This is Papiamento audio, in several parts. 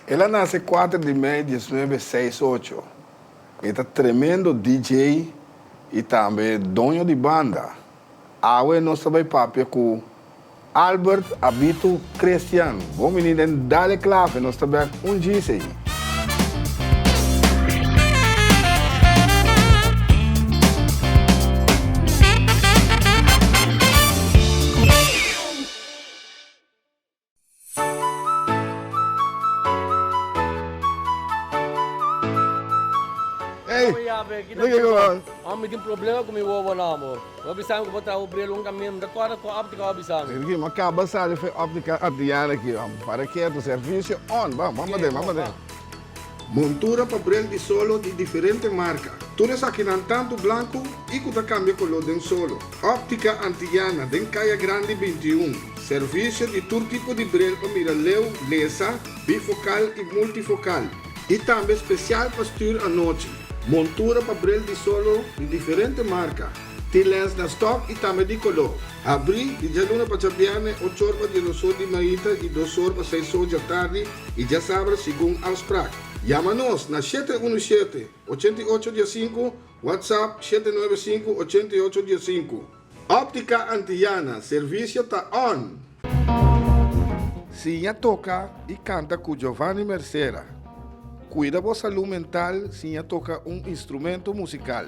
El a nase kuater di mei diesnuebe seis ocho. E ta tremendo DJ i tambe doño di banda. Awe nos ta bai papia ku Albert Abitu Christian. Bon bini den Dale Clave, nos ta bek un djis ei. Hey, Mi tin problema ku mi wowonan, amor. Bo a bisa mi ku bo traha bo bril un kaminda, mi ta kòrda kua òptika bo a bisa mi. Ricky, mi a kaba sali for e òptika Adriana aki. Para ketu, servisio on. Ban, ban paden, ban paden. Montura pa bril di solo di diferente marka. Tur esakinan tantu blanku i ku ta kambia koló den solo. Òptika Antillana den Kaya Grandi 21. Servisio di tur tipo di bril pa mira leu, lesa, bifokal i multifokal. I tambe spesial pa stür anochi. Montura pa bril di solo di diferente marka. Tin lens na stòk i tambe di koló. Habrí di djaluna pa djabièrnè ochor pa diesdosor di mainta i dosor pa seisor djatardi. I djasabra segun afsprak. Yama nos na shete unu shete, ochenta i ocho diesinku, WhatsApp shete nuebe sinku, ochenta i ocho diesinku. Optica Antillana, servisio ta on! Siña toka i kanta ku Giovanni Mercera. Kuida bo salú mental siña toka un instrumento musikal.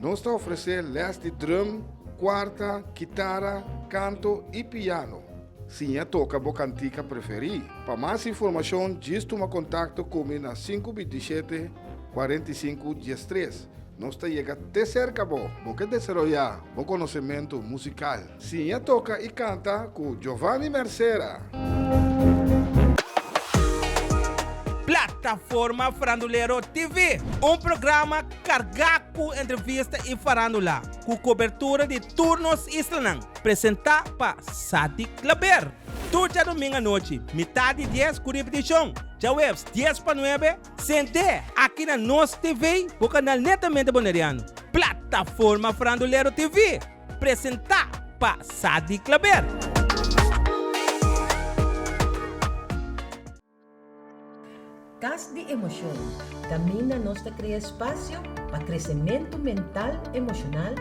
Nos ta ofresé lès di drum, kuarta, kitara, kanto i piano. Siña toka bo kantika preferí. Pa mas informashon djis tuma kontakto ku mi na sinku bintishete, kuarenta i sinku, diestres. Nos ta yega te serka bo. Bo ke desaroyá bo konosementu musikal? Siña toka i kanta ku Giovanni Mercera! Plataforma Farandulero TV, un programa kargá ku entrevista i farándula, ku kobertura di tur nos islanan. Presentá pa Sadi Klaber. Tur djadumingu anochi, mitá di dies ku ripitishon, djaweps dies pa nuebe, sent'é aki na Nos TV, bo kanal netamente boneriano. Plataforma Farandulero TV, presentá pa Sadi Klaber. Kas di Emoshon, kaminda nos ta krea espasio pa kresementu mental emoshonal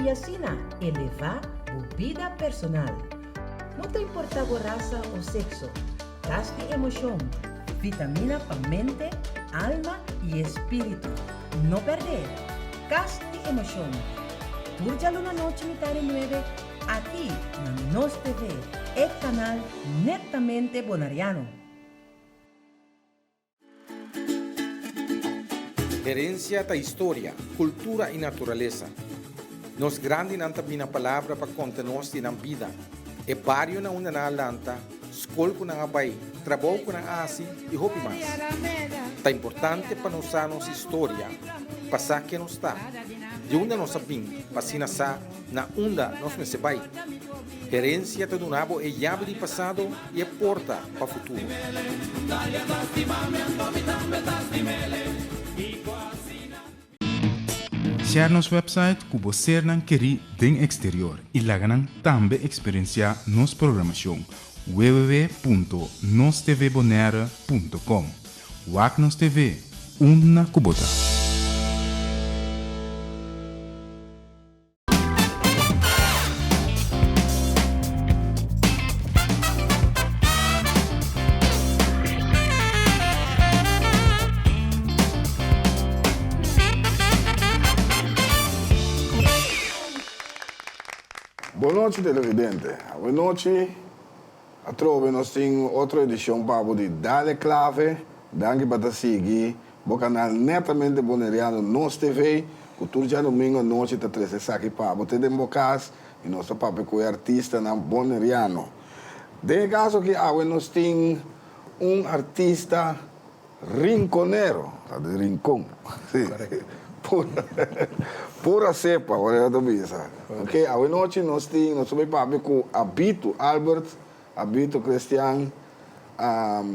i asina elevá bo bida personal. No ta importá bo rasa o sekso, Kas di Emoshon, vitamina pa mente, alma i espíritu. No pèrdè! Kas di Emoshon, tur djaluna nochi mitá di nuebe aki na Nos TV, e kanal netamente bonariano. Herencia ta historia, cultura y naturalesa. Nos grandinan ta bina palabra pa conta nos di nan bida, e bario na unda nan a lanta, scol cu nan a bay, trabou cu nan a haci y hopi mas. Ta importante pa nos sa nos historia pa sa ken nos ta, di unda nos a bin pa asina sa na unda nos mester bai. Herencia ta duna bo e yabi di pasado y e porta pa futuro. Share nos website ku bo sernan kerí den eksterior i laga nan tambe eksperensiá nos programashon www.nostvbonaire.com. Wak nos TV unda ku bo ta. Bon nochi televidente, awe nochi atrobe nos tin otro edicion pa bo di Dale Clave, danki pa ta sigui Bo kanal netamente boneriano Nos TV ku tur djadomingo anochi ta trese esaki pa bo te den bo kas i nos ta papia ku e artistanan boneriano. Den e kaso aki awe nos tin un artista rinkonero, ta di Rincon, si, pura pura sepa ora ta bisa. Ok, awe nochi nos tin nos ta bai papia ku Abito Albert Abito Christian,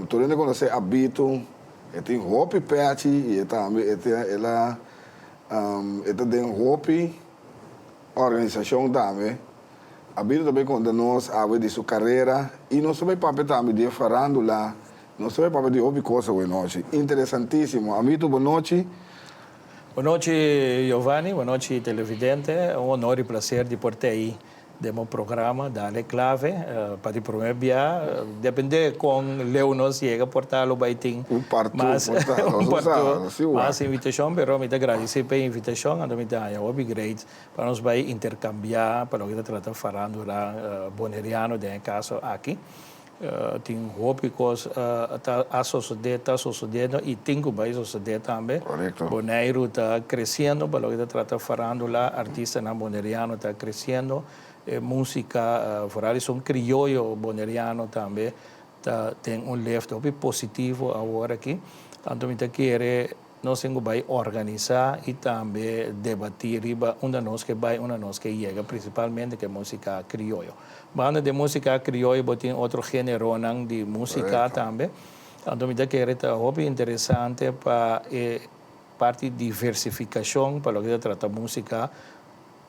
Tur hende konosé Abito, e tin hopi pechi i e tambe e ta el a e ta den hopi organisashon tambe. Abito ta bay konta nos awe di su karera i nos ta bay papia tambe di e farandula. Nos ta bai papia di hopi kos awe nochi. Interesantísimo. Amito, bon nochi. Bon nochi Giovanni, bon nochi televidente. Un honor y placer di por t'ey den bo programa Dale Clave. Pa di prome bia, depende con leu nos yega por ta lo bay tin Un partu, mas por ta, un nos partu sa, nos si wak. mas invitacion, pero mi ta gradici p'e invitacion, anto mi ta haña hopi great pa nos bay intercambia pa loke ta trata farandula Boneriano den e caso aki. Tin hopi kos ta a sosodé, ta sosodiendo i tin ku bai sosodé tambe. Korekto. Boneiru ta kresiendo pa loke ta trata farándula, artistanan boneriano ta kresiendo, e músika, foral esun krioyo boneriano tambe ta den un left hopi positivo awor aki. Anto mi ta kere Nos tin ku bai organisá i tambe debatí riba unda nos ke bai, unda nos ke yega, prinsipalmente ku e músika krioyo. Banda di e músika krioyo bo tin otro géneronan di músika tambe. Anto mi ta kere ta hopi interesante pa e parti diversifikashon pa loke ta trata músika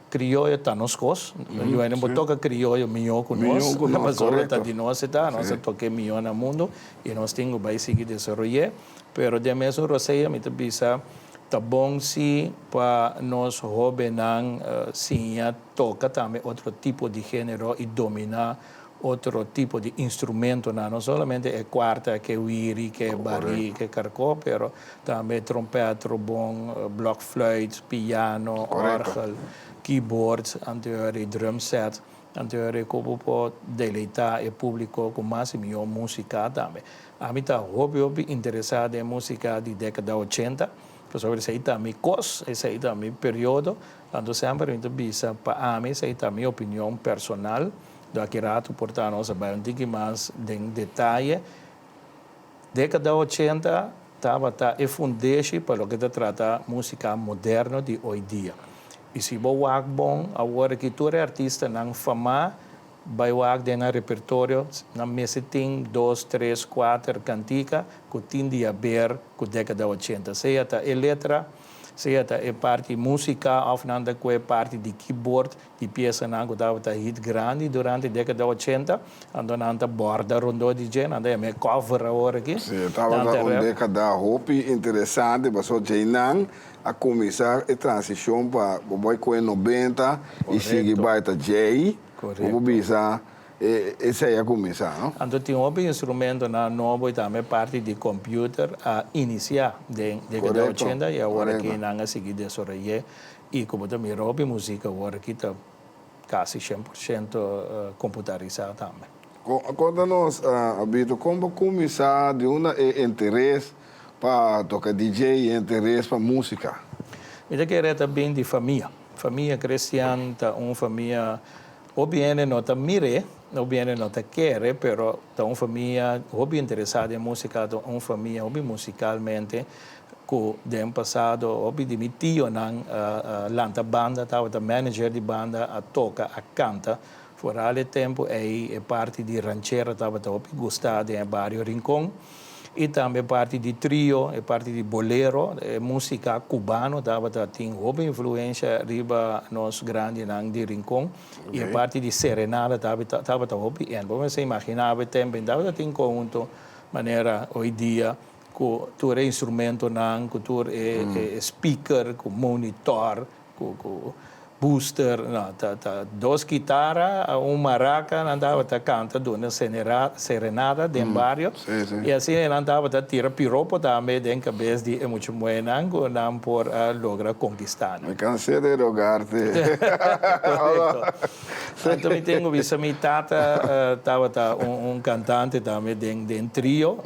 Krioyo ta nos kos. Yuene bo toka krioyo mihó ku nos, pasobra ta di nos e ta, nos a tok'é mihó na mundu i nos tin ku bai sigui desaroy'é. Pero den mesun rosea mi ta bisa ta bon si pa nos hóbennan siña toka tambe otro tipo di género i dominá otro tipo di instrumentonan, no solamente e kuarta, ke wiri, ke barí, ke karkó, pero tambe trompèt, trobon, blòkfluit, piano, òrgel, keyboard, anterior i drum set, anterior ku bo por deleitá e públiko ku mas i mihó músika tambe. Ami ta hopi hopi interesá den músika di dékada ochenta, pasobra esei ta mi kos, esei ta mi periodo, anto semper mi ta bisa pa ami esei ta mi opinion personal. Do aki rato por ta nos a bai un tiki mas den detaye. Dekada ochenta tabata e fundeshi pa loke ta trata musika moderno di oy dia. I si bo wak bon awor aki tur e artistanan famá bai wak den nan repertorio, nan mester tin dos, tres, kuater kantika ku tin di haber ku dekada ochenta. Sea ta e letra, sea ta e parti musika òf nan ta ku e parti di keyboard Di piesanan ku tabata hit grandi durante dekada ochenta, anto nan ta bòrda rondó di dje, nan ta yama e cover awor aki. Sí, e tabata un dekada hopi interesante pasobra djeinan a kuminsá e transishon pa bo bai ku e nobenta i sigui bai ta djei, bo por bisa esei a kuminsá, no? Anto tin hopi instrumentonan nobo i tambe parti di computer a inisiá den dekada ochenta i awor aki nan a sigui desaroy'é I ku bo ta mira hopi musik awor aki ta kasi 100% komputarisá tambe. Konta nos Abito, kon bo kuminsá di unda e interes pa toka DJ i e interes pa musika? Mi ta kere ta bin di famia. Famia kristian ta un famia hopi hende no ta mir'é, hopi hende no ta kere, pero ta un famia hopi interesá den musika, ta un famia hopi musikalmente Ku den pasado hopi di mi tionan a lanta banda, tabata manager di banda, a toka, a kanta. Foral e tempu ei e parti di ranchera tabata hopi gustá den e bario Rincon. I tambe e parti di trio, e parti di bolero, e músika kubano tabata tin hopi influensha riba nos grandinan di Rincon. I e parti di serenada tabata hopi en. Bo mester imaginá bo e tempu ei tabata tin konhunto manera hoy dia. Ku tur e instrumentonan, ku tur e speaker, ku monitor, ku booster, no, ta ta dos kitara, un maraca, nan tabata kanta duna serenata den bario. I asina nan tabata tira piropo tambe den kabes di e mucha muhénan ku nan por a logra konkistá nan. Mi cansé de rogarte. Korekto. Anto mi tin ku bisa mi tata tabata un kantante tambe den den trio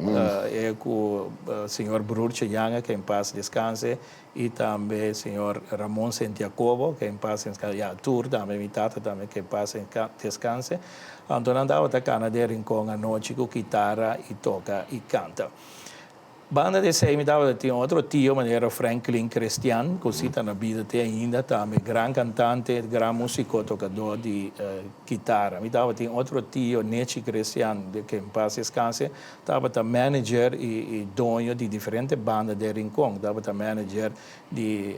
e ku señor Broertje Janga ke en pas deskanse i tambe señor Ramon Sentiacobo ke en pas deskanse ya tur tambe mi tata tambe ke en pas deskanse anto nan tabata kana den Rincon anochi ku kitara i toka i kanta. Banda di esei mi tabata tin otro tio manera Franklin Crestian ku si ta na bida te ainda tambe gran kantante, gran musiko tokadó di kitara. Mi tabatin otro tio Nechi Crestian ke en pas deskanse tabata manager i doño di diferente banda den Rincon. Tabata manager di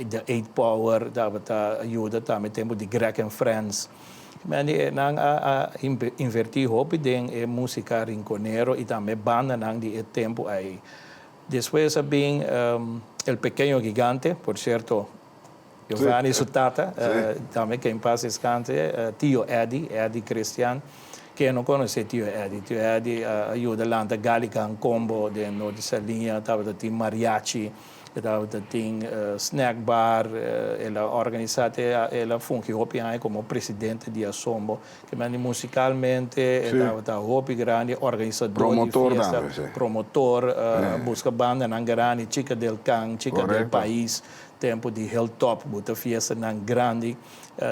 The Eight Power, tabata yuda tambe tempu di Greg and Friends. Mende nan a invertí hopi den e músika rinkonero i tambe bandanan di e tempu ei. Despues a bin El Pequeño Gigante, por sierto Giovanni su tata, tambe ke en pas descanse, Tio Eddy, Eddy Christian. Ken no konosé Tio Eddy? Tio Eddy a yuda lanta Gallican Combo den Norte Saliña, tabata tin mariachi. E tabata tin snack bar, el a organisa te el a fungi hopi aña como presidente di Asombo. Ke mende musicalmente e tabata hopi grandi, organisador di fiesta, promotor, a busca bandanan grandi, Chica del Can, Chica del Pais, tempo di Hilltop bo ta fiestanan grandi.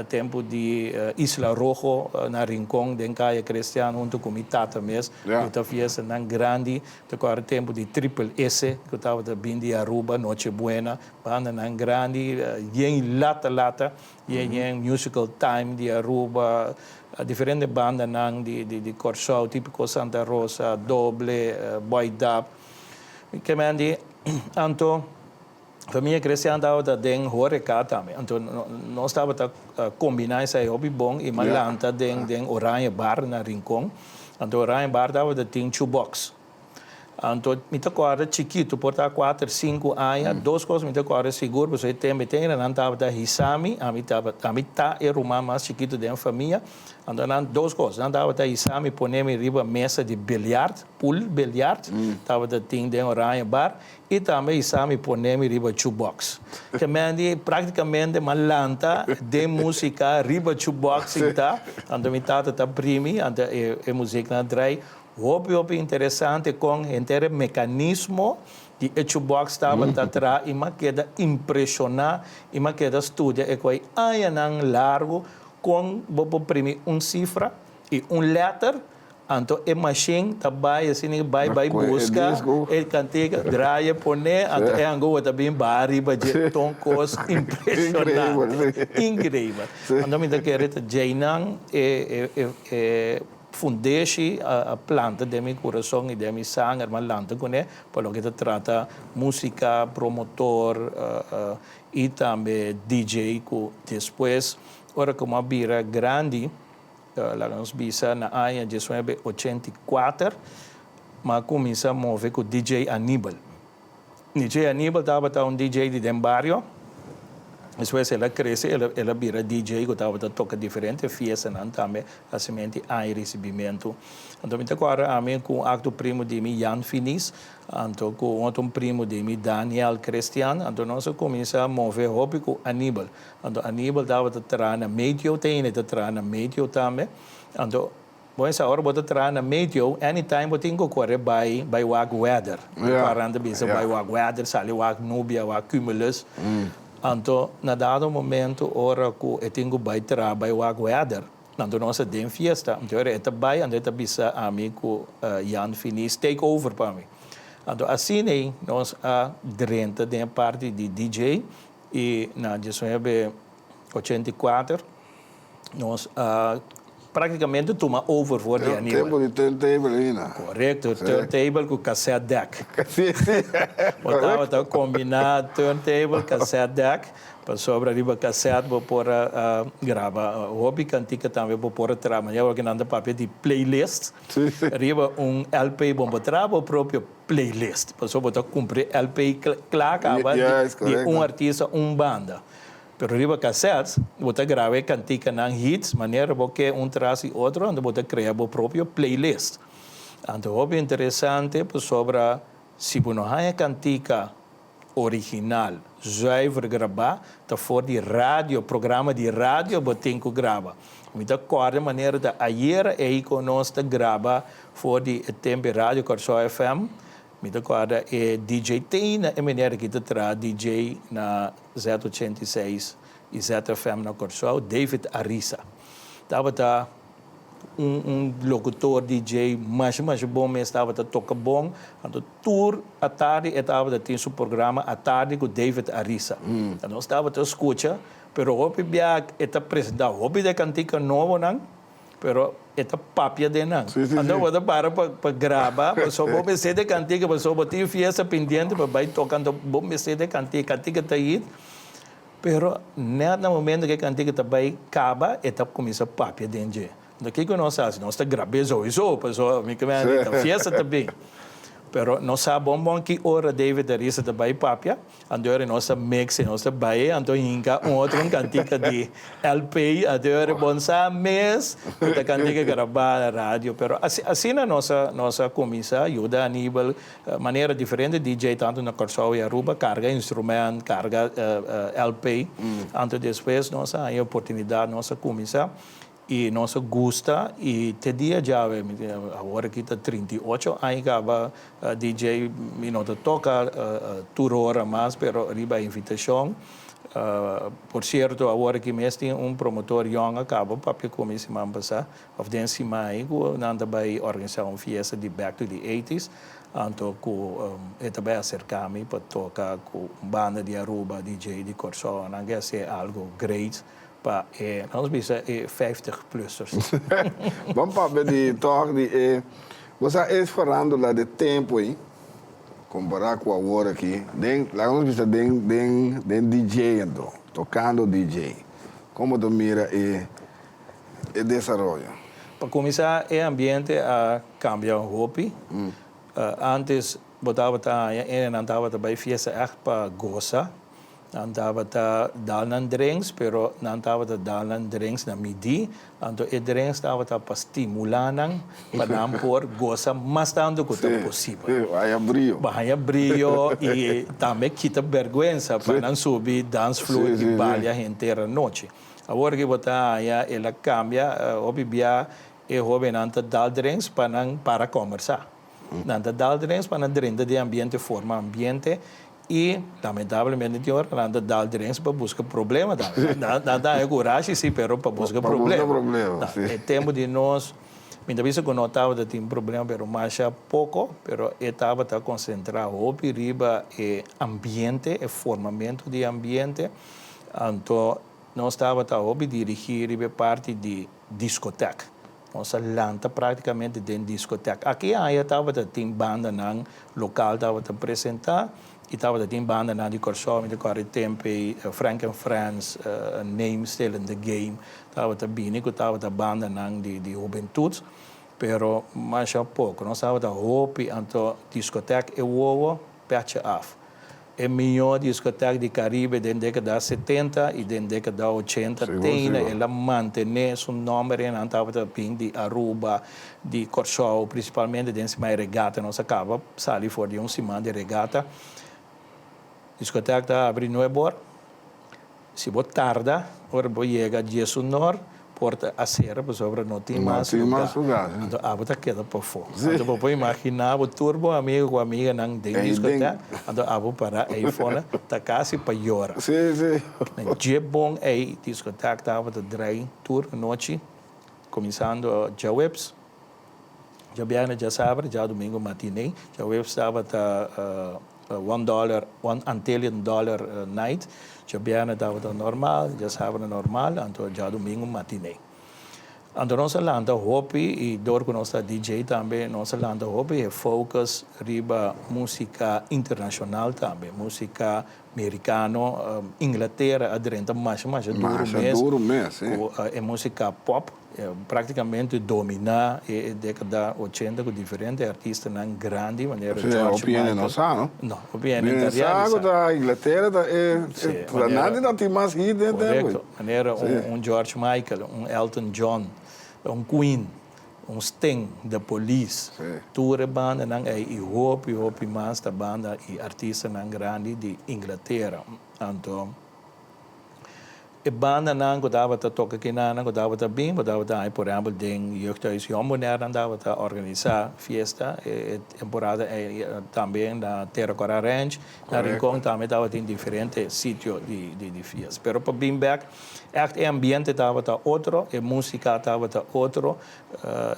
Tempu di Isla Rojo na Rincon den Kaya Cristian huntu ku mi tata mes ku ta fiestanan grandi. Ta kòrda tempu di Triple S ku tabata bin di Aruba, Noche Buena, bandanan grandi yen lata lata, yen yen Musical Time di Aruba, diferente bandanan di Kòrsou, Típico Santa Rosa, Doble, Boy Dap. Kemendi anto. Famia Cristian tabata den horeca tambe. Anto nos tabata combina esai hopi bon y m'a lanta den den Oranje Bar na Rincon. Anto Oranje Bar tabata tin chubbox. Anto mi ta corda chikito, por ta cuater, cinco aña, dos cos mi ta corda sigur pasobra e tempo e tene nan tabata hisa mi, ami tabata ami ta e ruman mas chikito den famia. Anto nan dos cos, nan tabata hisa mi pone mi riba mesa di biljart, pool biljart, tabata tin den Oranje Bar. I tambe isa mi pone mi riba jukebox. Ke men di praktikamente m'a lanta den musika riba jukebox sinta, anto mi tata ta primi, anto e musiknan a drai. Hopi hopi interesante kon henter e mekanismo di e jukebox tabata traha i m'a keda impreshoná i m'a keda studia e ku ai añanan largu kon bo por primi un sifra i un lèter. Anto e mashin ta bai asina i bai bai buska e kantika, draai e pone, anto e angoa ta bin baha riba dje ton kos impreshonante, inkreibel. Anto mi ta kere ta djeinan e e fundeshi a planta den mi kurason i den mi sanger, mi a lanta kuné pa loke ta trata musika, promotor i tambe DJ ku despues ora ku mi a bira grandi. Laga nos bisa na aña diesnuebe ochenta i kuater m'a kuminsá move ku DJ Aníbal. DJ Aníbal tabata un DJ di den bario. Despues el a krese, el a bira DJ ku tabata toka diferente fiestanan tambe, hasimentu di aña i risibimentu. Anto mi ta kòrda ami ku un akto primu di mi, Jan Finis, anto ku un otro primu di mi, Daniel Christian. Anto nos a kuminsá move hopi ku Aníbal. Anto Aníbal tabata traha na Meteo, te hende ta traha na Meteo tambe. Anto, bo a sa ora bo ta traha na Meteo, anytime bo tin ku kore bai bai wak weather. E parnan ta bisa bai wak weather, sali wak nubia, wak cumulus. Anto, na dado momento ora ku e tin ku bai traha bai wak weather, anto nos ta den fiesta. Anto ora e ta bai, anto e ta bisa ami ku Jan Finis take over pa mi. Anto asina ei nos a drenta den e parti di DJ. I na diesnuebe ochenta i kuater nos a praktikamente tuma over for di Aníbal. Tempu di turntable ainda. Korekto, turntable ku cassette deck. Si, si. Bo tabata kombiná turntable, cassette deck, pasobra riba cassette bo por a graba hopi kantika tambe bo por a traha, manera awor ku nan ta papia di playlist, riba un LP bo por traha bo propio playlist, pasobra bo ta cumpri LP cla caba di un artista, un banda. Pero riba cassette bo ta graba e canticanan hits manera bo ke un tras di otro, anto bo ta crea bo propio playlist. Anto hopi interesante pasobra si bo no haña cantica original, zuiver grabá, ta for di radio, programa di radio bo tin ku graba. Mi ta kòrda manera ta ayera ei ku nos ta graba for di e tempu e Radio Kòrsou FM, mi ta kòrda e DJ Tena, e meneer aki ta traha DJ na Z 86 i ZFM na Kòrsou, David Ariza. Tabata. Un un locutor DJ masha masha bon mes tabata toca bon anto tur atardi e tabata tin su programa atardi cu David Ariza anto nos tabata scucha pero hopi bia e ta presenta hopi de cantica nobonan pero e ta papia den nan anto bo ta para pa pa graba pasobra bo mester de cantica pasobra bo tin fiesta pendiente pa bay toca anto bo mester de cantica cantica ta hit. Pero net na momento ku e kantika ta bai kaba e ta kuminsá papia den dje. Anto kiko nos hasi? Nos ta grab'é souiso pasobra mi ke mende ta fiesta ta bin. Pero nos sa bon bon ki ora David Arista ta bai papia. Anto ora nos ta mix e nos ta bai anto hinka un otro un kantika di LP anto ora bon sa mes ku ta kantika grabá na radio pero asina nos a nos a kuminsá yuda Aníbal manera diferente DJ tantu na Kòrsou i Aruba karga instrument karga LP anto despues nos a haña oportunidat nos a kuminsá. I nos a gusta i te dia djawe, mi tin awor aki ta 38 aña kaba DJ, mi no ta toka tur ora mas pero riba invitashon. Por sierto awor aki mes tin un promotor yòn a kaba papia ku mi siman pasá òf den siman ei ku nan ta bai organisá un fiesta di back to the eighties anto ku e ta bai aserká mi pa toka ku un banda di Aruba, DJ di Kòrsou, nan ke hasi algo great. Pa e, nos bisa e vijftig plussers. Ban papia di tòg di e, bo sa e farándula di tempu ei, kompará ku awor aki, den, laga nos bisa den, den, den DJ anto, tokando DJ, kon bo ta mira e, e desaroyo? Pa kuminsá e ambiente a kambia hopi. Ántes bo tabata haña hendenan tabata bai fiesta ègt pa gosa. Nan tabata dal nan drinks, pero nan tabata dal nan drinks na midí, anto e drinks tabata pa stimulá nan pa nan por gosa mas tantu ku ta posibel. Sí, pa haña brio. Pa haña brio i tambe kita bèrgwensa pa nan subi dance floor i balia henter anochi. Awor ki bo ta haña el a kambia, hopi bia e hóbennan ta dal drinks pa nan para kòmbersá. Nan ta dal drinks pa nan drenta den ambiente, forma ambiente I lamentablemente tin ora nan ta dal drinks pa buska problema tambe. Nan ta haña kurashi si, pero pa buska problema. Pa buska problema, si. E tempu di nos, mi ta bisa ku no tabata tin problema, pero masha poko, pero e tabata konsentrá hopi riba e ambiente, e formamentu di ambiente. Anto nos tabata hopi dirigí riba e parti di diskotek. Nos a lanta práktikamente den diskotek. Aki aya tabata tin bandanan lokal tabata presentá i tabata tin bandanan di Kòrsou, mi ta kòrda e tempu ei Frank and Friends, Name Still in the Game tabata bini ku tabata bandanan di hubentut, pero masha poko. Nos tabata hopi anto diskotek e wowo pètje af. E mihó diskotek di Karibe den dékada setenta i den dékada ochenta teina el a mantené su nòmber i nan tabata bin di Aruba, di Kòrsou, prinsipalmente den siman e regata. Nos a kaba sali for di un siman di regata. Diskotek ta abri nuebor. Si bo tarda, ora bo yega diesunor, porta a sera pasobra no tin mas lugar. Anto abo ta keda pafó. Anto bo por imaginá bo tur bo amigo ku amiganan den diskotèk, anto abo pará ei fona ta kasi pa yora. Na dje bon ei diskotèk tabata drai tur anochi, kuminsando djaweps, djabièrnè, djasabra, djadumingu matiné. Djaweps tabata One dollar, one Antillean dollar night, djabièrnè tabata normal, djasabra normal, anto djadumingu matiné. Anto nos a lanta hopi i dor ku nos ta DJ tambe nos a lanta hopi e focus riba músika internashonal tambe, músika merikano, Inglatera a drenta masha masha duru mes. Masha duru mes, si. Ku e músika pop. Práktikamente dominá e dékada ochenta ku diferente artistanan grandi manera George Michael. Hopi hende no sa, no? No, hopi hende no ta realisá. Sa ku ta Inglatera ta e, nandi ta tin mas hit den e tempu. Korekto, manera un George Michael, un Elton John, un Queen, un Sting, The Police. Tur e bandanan ei i hopi hopi mas ta banda i artistanan grandi di Inglatera. Anto. E bandanan ku tabata toka kinanan ku tabata bin, bo tabata haña por ehèmpel den Jeugdhuis Jong Bonaire nan tabata organisá fiesta e temporada ei, tambe na Tera Kòrá Ranch, na Rincon tambe tabatin diferente sitio di fiesta. Pero pa bin bèk, ègt e ambiente tabata otro, e músika tabata otro,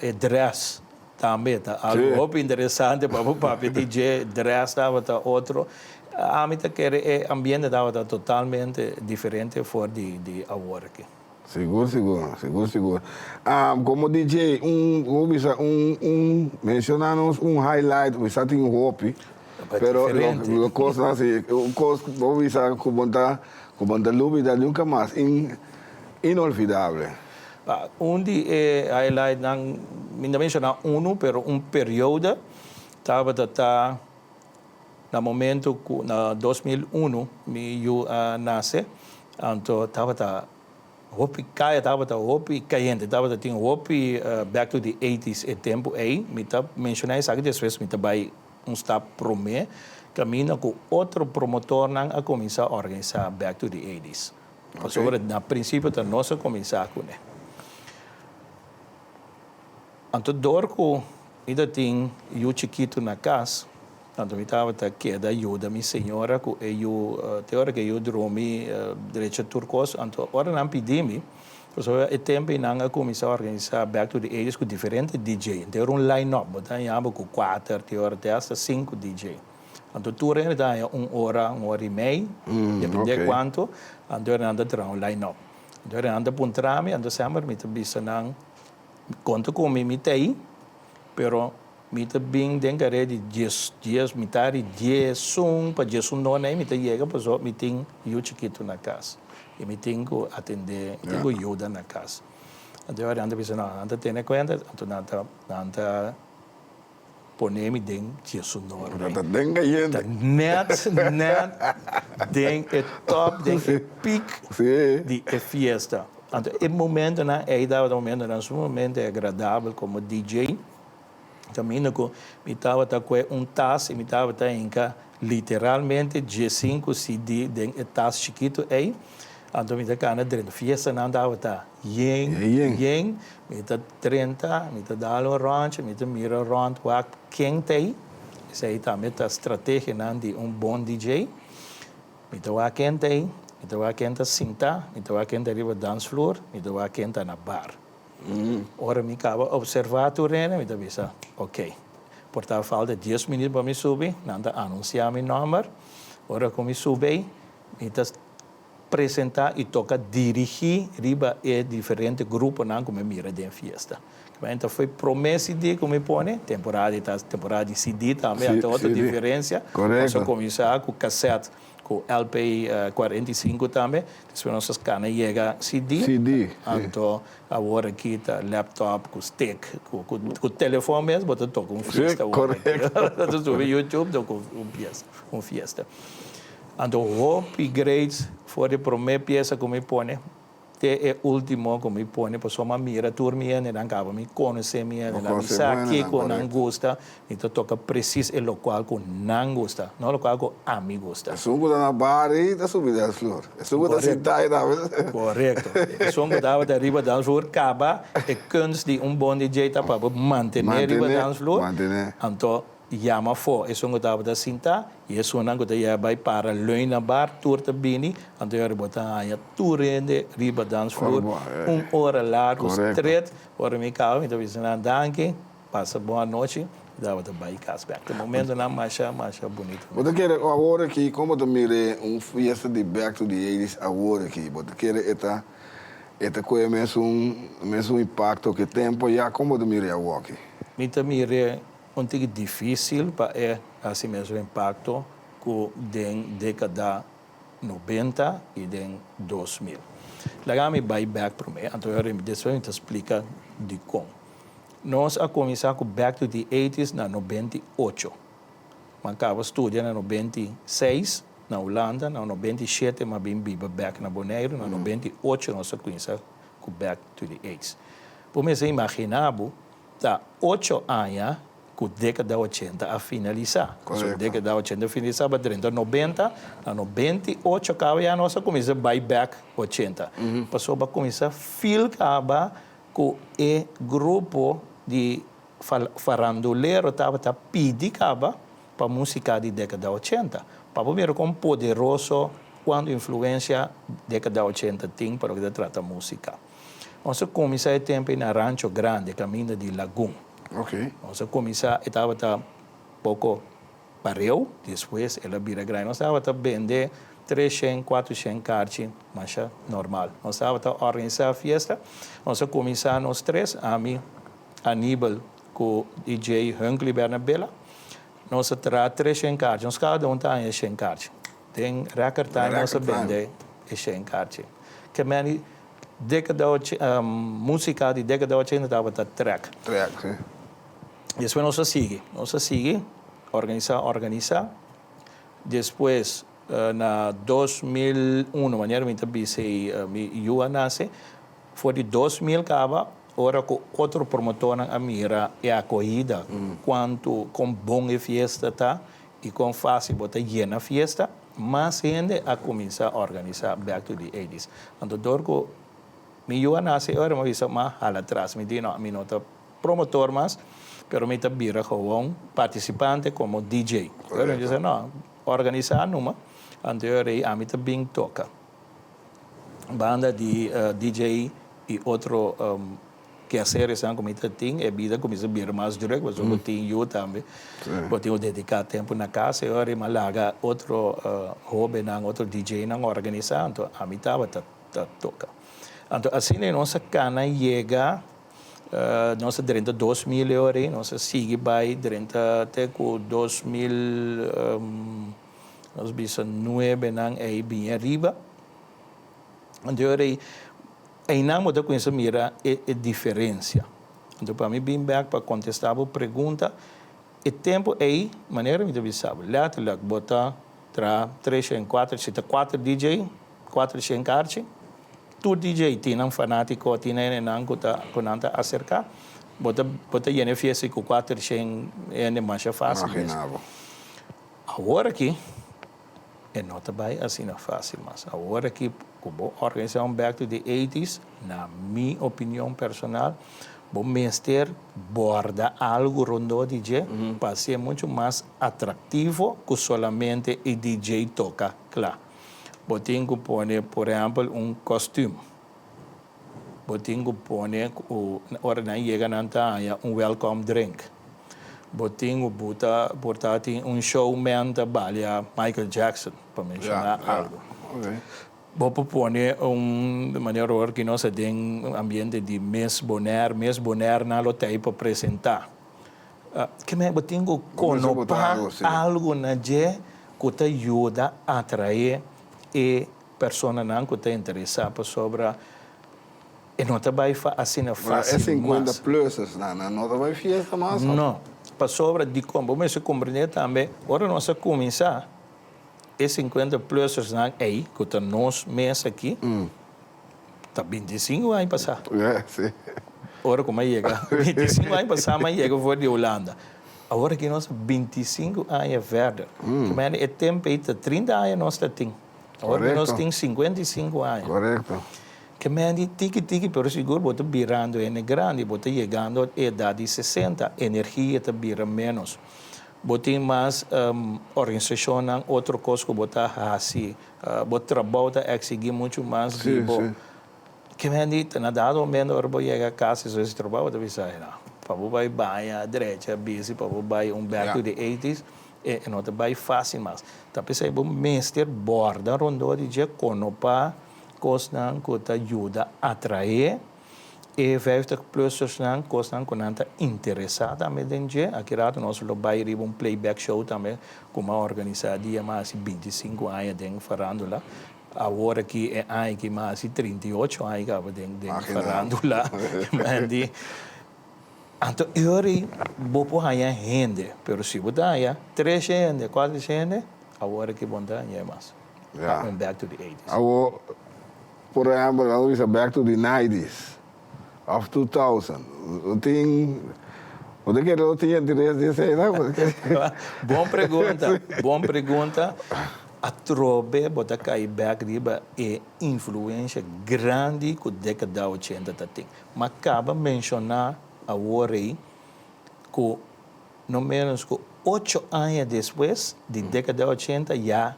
e drès Tambe ta algo hopi interesante pa bo papia di dje, dress tabata otro. Ami ta kere e ambiente tabata totalmente diferente for di di awor aki. Sigur sigur, sigur sigur. Como DJ un bo bisa un un menciona nos un highlight, mi sa tin hopi, pero lo cosnan si un cos bo bisa cu bo ta. Ku bo no ta lubida nunka mas, inolvidable. Un di e highlightnan, mi no ta menshoná unu, pero un periodo tabata ta na momento ku na 2001 mi yu a nase, anto tabata hopi kaya, tabata hopi kayente, tabata tin hopi back to the eighties e tempu ei. Mi ta menshoná esaki despues mi ta bai Un stap promé kaminda ku otro promotornan a kuminsá organisá Back to the Eighties. Pasobra na prinsipio ta nos a kuminsá kuné. Anto dor ku mi ta tin yu chikitu na kas, anto mi tabata keda yuda mi señora ku e yu te ora ku e yu drumi drecha tur kos. Anto ora nan pidi mi, Pasobra e tempu ei nan a kuminsá organisá Back to the Eighties ku diferente DJ. Anto era un line up, bo ta haña bo ku kuater te ora te hasta sinku DJ. Anto tur hende ta haña un ora, un ora i mei, depende kuantu, anto nan ta traha un line up. Anto ora nan ta puntra mi, anto semper mi ta bisa nan, konta ku mi, mi ta ei, pero Mi ta bin den kare di dies dies mitar di diesun pa diesundon ei mi ta yega pasobra mi tin yu chikitu na kas i mi tin ku atendé mi tin ku yuda na kas. Anto e ora nan ta bisa no nan ta tene kuenta anto nan ta nan ta pone mi den diesundon ei. Ta den kayente. Ta nèt nèt den e tòp den e pik di e fiesta. Anto e momentonan ei tabata momentonan sumamente agradabel komo DJ. Caminda cu mi tabata cue un tas y mi tabata hinca literalmente diescinco CD den e tas chikito ey. Anto mi ta cana drenta. Fiestanan tabata yen, yen. Mi ta drenta, mi ta dal un rondje, mi ta mira rond wak ken ta ey. Esey tambe ta strategianan di un bon DJ. Mi ta wak ken ta ey, mi ta wak ken ta sinta, mi ta wak ken ta riba dansvloer, mi ta wak ken ta na bar. Ora mi kaba observá tur hende, mi ta bisa, Ok, por ta falta dies minüt pa mi subi, nan ta anunsiá mi nòmber. Ora ku mi subi, mi ta presentá i toka dirigí riba e diferente gruponan ku mi mira den fiesta. Kiba foi promé CD ku mi pone, temporada di ta temporada di CD tambe, anto otro diferensia. Nos a kuminsá ku kasèt. Ku LP 45 tambe, despues nos a skana yega CD, anto awor aki ta laptop ku stick, ku telefon mes bo ta toka un fiesta awor aki. Bo ta subi YouTube toka un fiesta. Anto hopi great for di prome piesa ku mi pone. Te e ultimo ku mi pone pasobra mi a mira tur mi hendenan kaba mi konosé mi hendenan mi sa kiko nan gusta mi ta toka presis e lokual ku nan gusta no lokual ku ami gusta. Esun ku ta na bar ei ta subi dansflur esun ku ta sinta ei tambe. Korekto esun ku tabata riba dansflur kaba e kunst di un bon DJ ta pa bo mantené riba dansflur anto Yama afó esun ku tabata sintá i esunnan ku ta yega bai para leun na bar, tur ta bini, anto e ora bo ta haña tur hende riba dansvloer un ora largu stret. Ora mi kaba mi ta bisa nan danki, pasa bon anochi, i tabata bai kas bèk. Ta momentonan masha, masha bunito. Bo ta kere awor aki, kon bo ta mira un fiesta di Back to the Eighties awor aki? Bo ta kere e ta e ta kohe mesun mesun impakto ke tempo ya? Kon bo ta mira e awor aki? Mi ta mira Un tiki difísil pa e hasi mesun impakto ku den dékada nobenta i den 2000. Laga mi bai bèk promé, anto despues mi ta splika dikon. Nos a kuminsá ku Back to the Eighties na 98. Mi a kaba studia na 96 na Hulanda, na 97 mi a bin biba bèk na Boneiru, na 98 nos a kuminsá ku Back to the Eighties. Bo mester imaginá bo Ta ocho aña ku dékada ochenta a finalisá. So dékada ochenta a finalisá pa drenta nobenta, na 98 kaba ya nos a kuminsá bai bèk ochenta. Pasobra a kuminsá fil kaba ku e grupo di farandulero tabata pidi kaba pa músika di dékada ochenta. Pa bo mira kon poderoso kuantu influensia dékada ochenta tin pa loke ta trata músika. Nos a kuminsá e tempu ei na Rancho Grande, kaminda di Lagun. Nos a kuminsá, e tabata poko pareu, despues el a bira grandi. Nos tabata bende treshen, kuatrushen karchi, masha normal. Nos tabata organisá fiesta. Nos a kuminsá nos tres, ami, Aníbal ku DJ Huncley Bernabela. Nos a traha treshen karchi, nos kada un ta haña shen karchi. Den record time nos a bende. e shen karchi. Ke meni dékada músika di dékada ochenta tabata trèk. Trèk, si. Despues nos a sigui, nos a sigui organisá, organisá. Despues na 2001, manera mi ta bisa ei, mi yu a nase. For di 2000 kaba, ora ku otro promotornan a mira e akohida, kuantu, kon bon e fiesta ta i kon fásil bo ta yena fiesta, mas hende a kuminsá organisá Back to the Eighties. Anto dor ku mi yu a nase e ora mi a bisa, m'a hala atras, mi di no, mi no ta promotor mas, pero mi ta bira gewoon partisipante komo DJ. Pero mi bisa, no, organisá numa, anto e ora ei ami ta bin toka. Banda di DJ i otro keaseresnan ku mi ta tin, e bida kuminsá bira mas drùk pasobra bo tin yu tambe. Bo tin ku dediká tempu na kas. E ora ei mi a laga otro hóbennan, otro DJ-nan organisá, anto ami tabata ta toka. Anto asina nos a kana yega, nos a drenta 2000 e ora ei, nos a sigui bai drenta te ku 2000. Nos bisa nuebenan ei bini ariba. Anto e ora ei, einan bo ta kuminsá mira e e diferensia. Anto pa mi bin bèk pa kontestá bo pregunta, e tempu ei, manera mi ta bisa bo, lèterlik bo ta traha treshen, kuater, si ta kuater DJ, kuatershen karchi, tur DJ tin nan fanátiko, tin nan hendenan ku ta ku nan ta aserká, bo ta bo ta yena e fiesta ku kuatershen hende masha fásil mes. Imaginá bo. Awor aki e no ta bai asina fácil mas. Awor aki ku bo organisá un Back to the Eighties, na mi opinion personal, bo mester borda algu rondó di dje pa hasié muchu mas atraktivo ku solamente e DJ toka kla. Bo tin ku pone por ehèmpel un kòstüm. Bo tin ku pone ku ora nan yega nan ta haña un welcome drink. Bo tin ku buta por ta tin un showman ta balia Michael Jackson, pa menshoná algu. Bo por pone un manera ora ku nos ta den ambiente di Miss Bonaire, Miss Bonaire nan lo ta ei pa presentá. Kimen bo tin ku konopá algu na dje ku ta yuda atraé e Personanan ku ta interesá pasobra e no ta bai asina fásil mas. E 50 plussers nan, nan no ta bai fiesta mas? No, pasobra dikon? Bo mester komprendé tambe, ora nos a kuminsá, e 50 plussers nan ei, ku ta nos mes aki, ta 25 aña pasá. Ora ku mi a yega, 25 aña pasá mi a yega for di Hulanda. Awor aki nos ta 25 aña verder. E tempu ei ta 30 aña nos ta tin. Awor ku nos tin 55 aña. Korekto. Ke men di tiki tiki pero sigur bo ta birando hende grandi, bo ta yegando e edat di 60, energia ta bira ménos. Bo tin mas organisashonnan, otro kos ku bo ta hasi, bo trabou ta eksigí muchu mas di bo. Ke men di na dado momento ora bo yega kas despues di trabou bo ta bisa, pa bo bai baña, drecha, bisti, pa bo bai un back to the eighties. E no ta bai fácil mas. Ta p'esei bo mester borda rondó di dje konopá kosnan ku ta yuda atraé e vijftig plussersnan, kosnan ku nan ta interesá tambe den dje. Aki rato nos lo bai riba un playback show tambe ku mi a organisá dia mi a hasi 25 aña den farándula. Awor aki e aña aki mi a hasi 38 aña kaba den farándula. Anto e ora ei bo por haña hende, pero si bo ta haña tres hende, kuater hende, awor aki bo no ta haña mas. Ya. Un back to the eighties. Awor, por ehempel, nan ta bisa back to the nineties of 2000. Bo tin, bo ta kere lo tin interes di esei nan? Bon pregunta, bon pregunta. Atrobe bo ta kai bek riba e influencia grandi ku dekada ochenta ta tin. M'a kaba menshoná awor ei ku no ménos ku ocho aña despues di dékada ochenta ya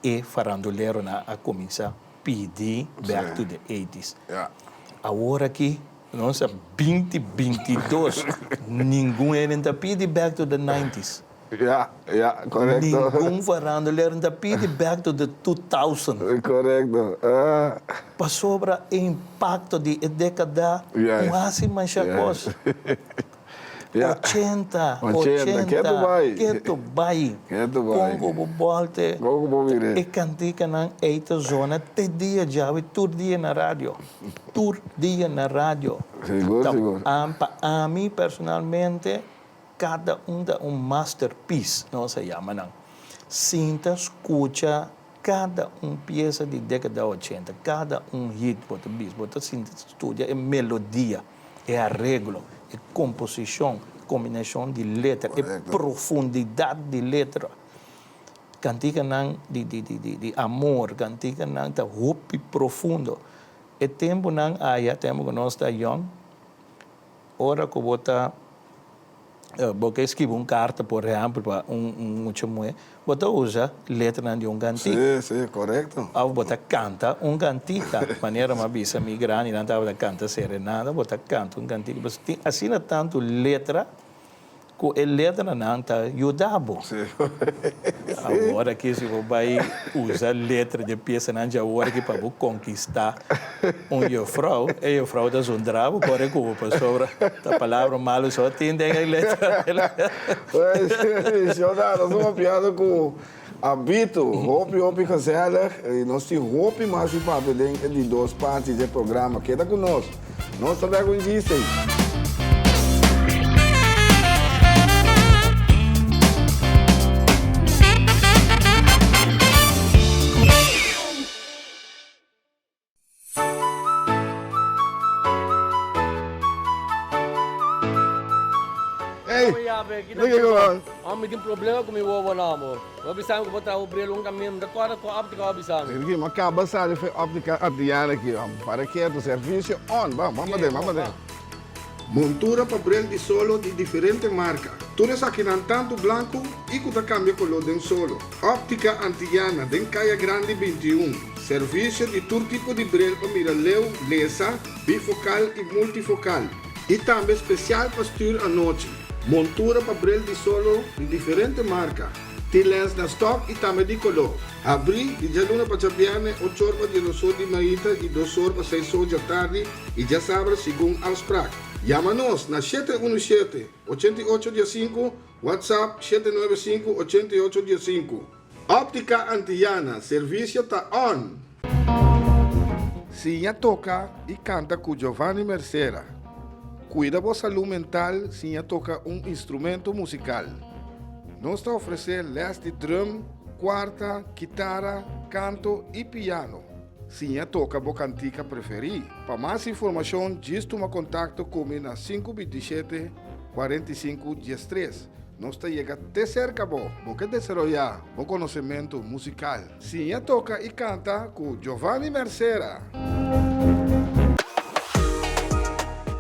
e faranduleronan a kuminsá pidi back to the eighties. Awor aki nos a binti 22, ningun hende ta pidi back to the nineties. Ja, ja, korekto. Ningun farandulero no ta pidi back to the 2000. Korekto. Pasobra e impakto di e dekada no hasi masha kos. 80, 80, Ketu bai. Ketu bai. Ketu bai. Kon ku bo bòlte. Kon ku bo bira. E kantikanan ei ta zona te dia djawe tur dia na radio. Tur dia na radio. Sigur, sigur. Pa ami personalmente kada un ta un masterpiece, nos a yama nan. Sinta skucha kada un piesa di dékada ochenta, kada un hit bo ta bisa, bo ta sinta studia e melodia. E areglo, e komposishon, kombinashon di letra, e profundidat di letra. Kantikanan di di di di di amor, kantikanan ta hopi profundo. E tempunan aya, tempu ku nos ta yòn, ora ku bo ta Bo ke skibi un karta, por ehèmpel, pa un mucha muhé, bo ta usa letranan di un kantika. Sí, sí, korekto. Òf bo ta kanta un kantika, manera mi a bisa mi grandinan tabata kanta serenata, bo ta kanta un kantika. Pasobra tin asina tantu letra ku e letranan ta yuda bo. Sí. Awor aki si bo bai usa letra di e piesanan dje awor aki pa bo konkistá Un jufrouw, e jufrouw ta zundra bo kore ku bo pasobra ta palabra malu so tin den e letra. Pues, Shona, nos a papiando ku Abito, hopi hopi gezellig i nos tin hopi mas di papia den e di dos parti dje programa. Keda ku nos, nos ta bek un djiste. Ey, Kiko man? Mi tin problema ku mi wowo na amor. Bo a bisa mi ku bo traha bo bril un kaminda. Mi ta kòrda ku òptika bo a bisa mi. Ricky, mi a kaba sali for e òptika Adriana aki. Para ketu, servisio on. Ban, ban paden, ban paden. Montura pa bril di solo di diferente marka. Tur esakinan tantu blanku i ku ta kambia koló den solo. Òptika Antillana den Kaya Grandi 21. Servisio di tur tipo di bril pa mira leu, lesa, bifokal i multifokal. I tambe spesial pa stür anochi. Montura pa bril di solo di diferente marka. Tin lens na stòk i tambe di koló. Habrí di djaluna pa djabièrnè ochor pa diesdosor di mainta i dosor pa seisor djatardi i djasabra segun afsprak. Yama nos na 717 8815, WhatsApp 795 8815. Óptica Antillana, servisio ta on! Siña toka i kanta ku Giovanni Mercera. Kuida bo salú mental siña toka un instrumento musikal. Nos ta ofresé lès di drum, kuarta, kitara, kanto i piano. Siña toka bo kantika preferí. Pa mas informashon djis tuma kontakto ku mi na 527 45 13. Nos ta yega te serka bo. Bo ke desaroyá bo konosementu musikal? Siña toka i kanta ku Giovanni Mercera!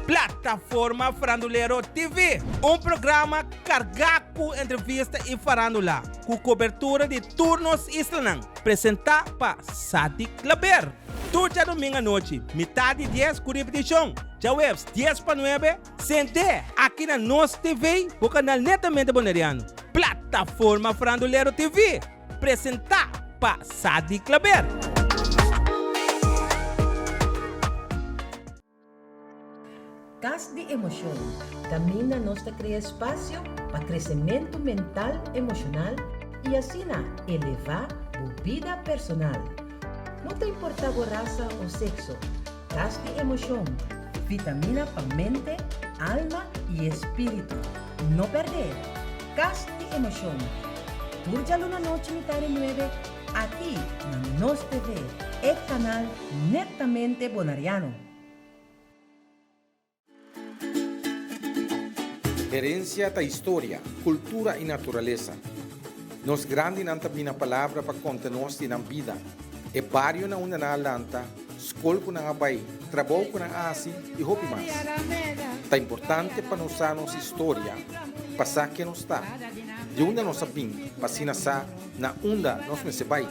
Plataforma Farandulero TV, un programa kargá ku entrevista i farándula, ku kobertura di tur nos islanan, presentá pa Sadik Laber. Tur djadumingu anochi, mitá di dies ku ripetishon, djaweps dies pa nuebe, Sent'é aki na Nos TV, bo kanal netamente boneriano. Plataforma Farandulero TV, presentá pa Sadi Klaber. Kas di Emoshon, kaminda nos ta krea espasio pa kresementu mental, emoshonal i asina elevá bo bida personal. No ta importá bo rasa o sekso. Kas di emoshon, vitamina pa mente, alma i espíritu. No pèrdè! Kas di emoshon, tur djaluna nochi mitá di nuebe aki na Nos TV, e kanal netamente bonariano. Herencia ta historia, cultura y naturalesa. Nos grandinan ta bina palabra pa conta nos di nan bida, e bario na unda nan a lanta, scol cu nan a bay, trabou cu nan a haci y hopi mas. Ta importante pa nos sa nos historia, pa sa ken nos ta, di unda nos a bin pa asina sa na unda nos mester bay.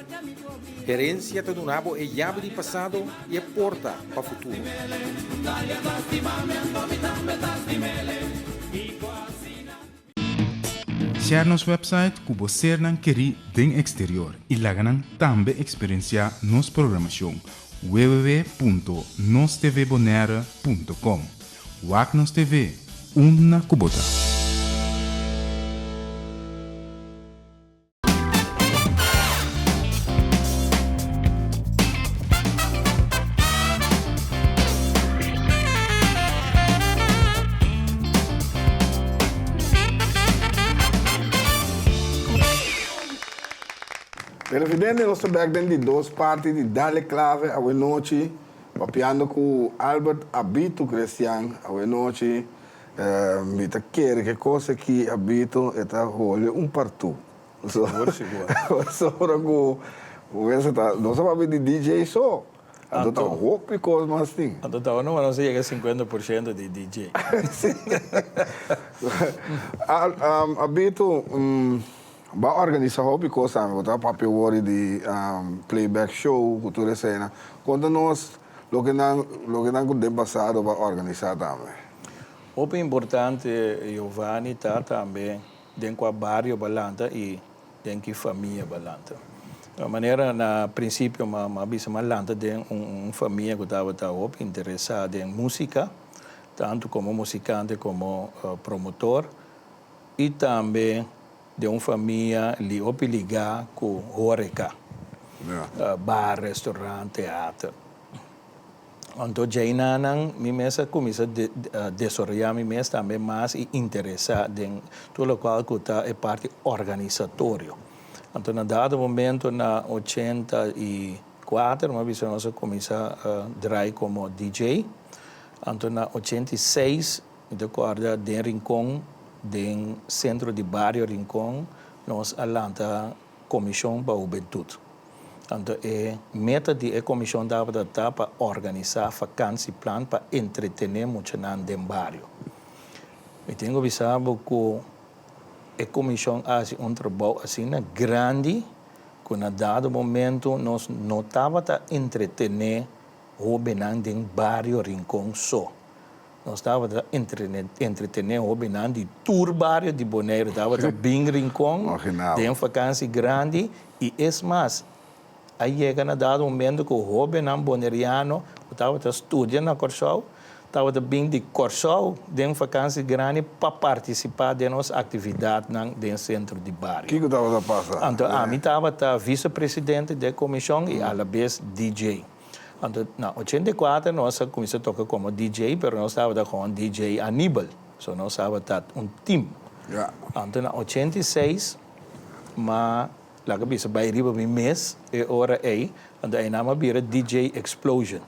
Herencia ta duna bo e yabi di pasado y e porta pa futuro. Share nos website ku bo sernan kerí den eksterior i laga nan tambe eksperensiá nos programashon www.nostvbonaire.com. Wak nos TV, unda ku bo ta. Televidente, nos ta bek den di dos parti di Dale Clave awe nochi, papiando ku Albert Abito Crestian awe nochi. Mi ta kere ke kos aki Abito e ta hole un partu. Sigur, sigur. Pasobra ku mester ta, nos a papia di DJ so. Anto ta hopi kos mas tin. Anto ta ora nos a yega 50% di DJ. Sí. Abito, bo a organisa hopi kos tambe. Bo ta papia wori di playback show ku tur esena. Konta nos loke nan loke nan ku den pasado bo a organisa tambe. Hopi importante Giovanni ta tambe den kua bario bo a lanta i Den ki famia bo a lanta? Manera na prinsipio mi a bisa mi a lanta den un famia ku tabata hopi interesá den músika, tantu komo musikante komo promotor, i tambe den un famia hopi ligá ku hóreka, bar, restorant, teater. Anto djainanan mi mes a kuminsá desaroyá mi mes tambe mas i interesá den tur lokual ku ta e parti organisatorio. Anto na dado momento na 84 mi a bisa nos a kuminsá drai komo DJ. Anto na 86 mi ta kòrda den Rincon, den sentro di bario Rincon nos a lanta Komishon pa Hubentut. Anto e meta di e komishon tabata ta pa organisá fakansieplan pa entretené muchanan den bario. Mi tin ku bisa bo ku e komishon a hasi un trabou asina grandi ku na dado momento nos no tabata entretené hóbennan den bario Rincon so. Nos tabata entretené hóbennan di tur bario di Boneiru. Tabata bin Rincon den fakansi grandi i es mas, a yega na dado momento ku hóbennan boneriano ku tabata studia na Kòrsou tabata bin di Kòrsou den fakansi grandi pa partisipá den nos aktividatnan den sentro di bario. Kiko tabata pasa? Anto ami tabata visepresidente di e komishon i alabes DJ. Anto na 84 nos a cuminsa toca como DJ pero nos tabata con DJ Anibal so nos tabata un team. Anto na 86 ma laga bisa bay riba mi mes e ora ey anto eynan mi a bira DJ Explosion.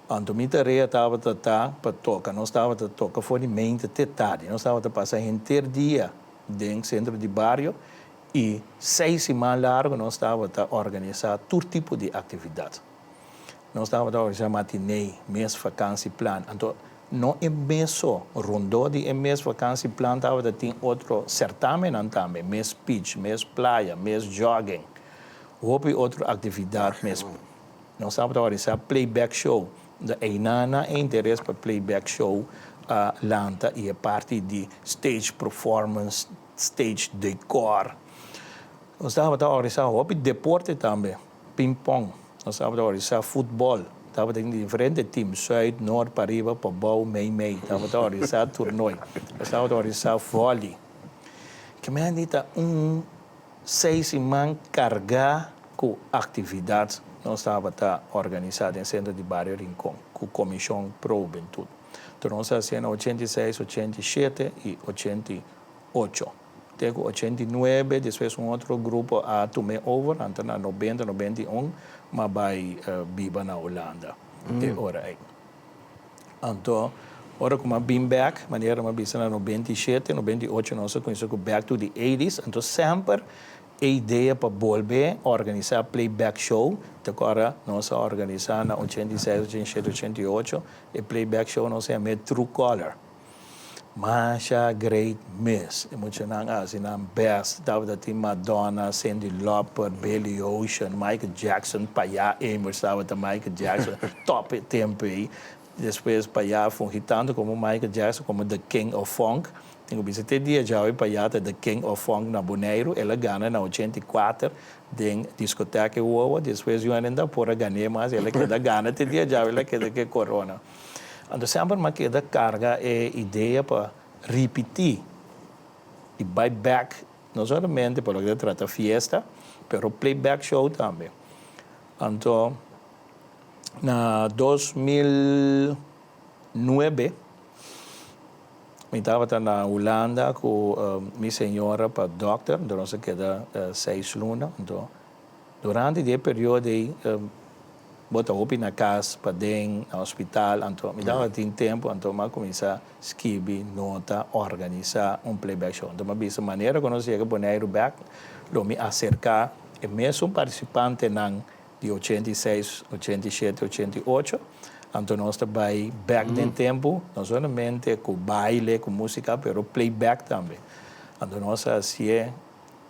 Anto mi tarea tabata ta pa toca nos tabata toca for di mente te tardi nos tabata pasa henter dia den centro di bario I seis siman largu nos tabata organisá tur tipo di aktividat. Nos tabata organisá matiné, mes vakansieplan. Anto no e mes so, rondó di e mes vakansieplan tabata tin otro sertamennan tambe, mes speech, mes playa, mes jogging, hopi otro aktividat mes. Nos tabata organisá playback show. Einan nan e interes pa playback show a lanta i e parti di stage performance Stage decor. Nos tabata organisá hopi deporte tambe, ping pong, nos tabata organisá futbòl, tabatin diferente tim, Zuid, Noord, Pariba, Pabou, Mei Mei, tabata organisá toernooi, nos tabata organisá vòli. Kimendi ta un seis siman kargá ku aktividat nos tabata organisá den Sentro di Bario Rincon ku Komishon Pro Hubentut. Tur nos a hasié na 86, 87 i 88. Te ku 89 despues un otro grupo a tum'é over, anto na 90, 91 m'a bai biba na Hulanda e ora ei. Anto ora ku m'a bin bèk, manera m'a bisa na 97, 98 nos a kuminsá ku Back to the Eighties, anto semper E idea pa bolbe organisá playback show ta ku ora nos a organisá na 86, 87, 88 e playback show nos a yam'é True Color. Masha great mes. E muchanan a hasi nan best. Tabata tin Madonna, Cyndi Lauper, Billy Ocean, Michael Jackson, payá Amers tabata Michael Jackson top e tempu ei. Despues payá a fungi tantu komo Michael Jackson komo The King of Funk. Tin ku bisa te dia djawe payá ta The King of Funk na Boneiru. El a gana na 84 den diskoteka e wowo. Despues yu ainda por a gan'é mas. El a keda gana te dia djawe el a keda ku e korona. Anto semper mi a keda karga e idea pa ripití i bai bèk no solamente pa loke ta trata fiesta pero playback show tambe. Anto na 2009. Mi tabata na Hulanda ku mi señora pa dòkter, anto nos a keda seis luna. Anto durante di e periodo ei bo ta hopi na kas, paden, na hospital, anto mi tabatin tempu, anto mi a kuminsá skibi, nota, organisá un playback show. Anto mi a bisa manera ku nos yega Boneiru bèk lo mi aserká e mesun partisipantenan di 86, 87, 88, anto nos ta bai bèk den tempu, no solamente ku baile, ku músika, pero playback tambe. Anto nos a hasié,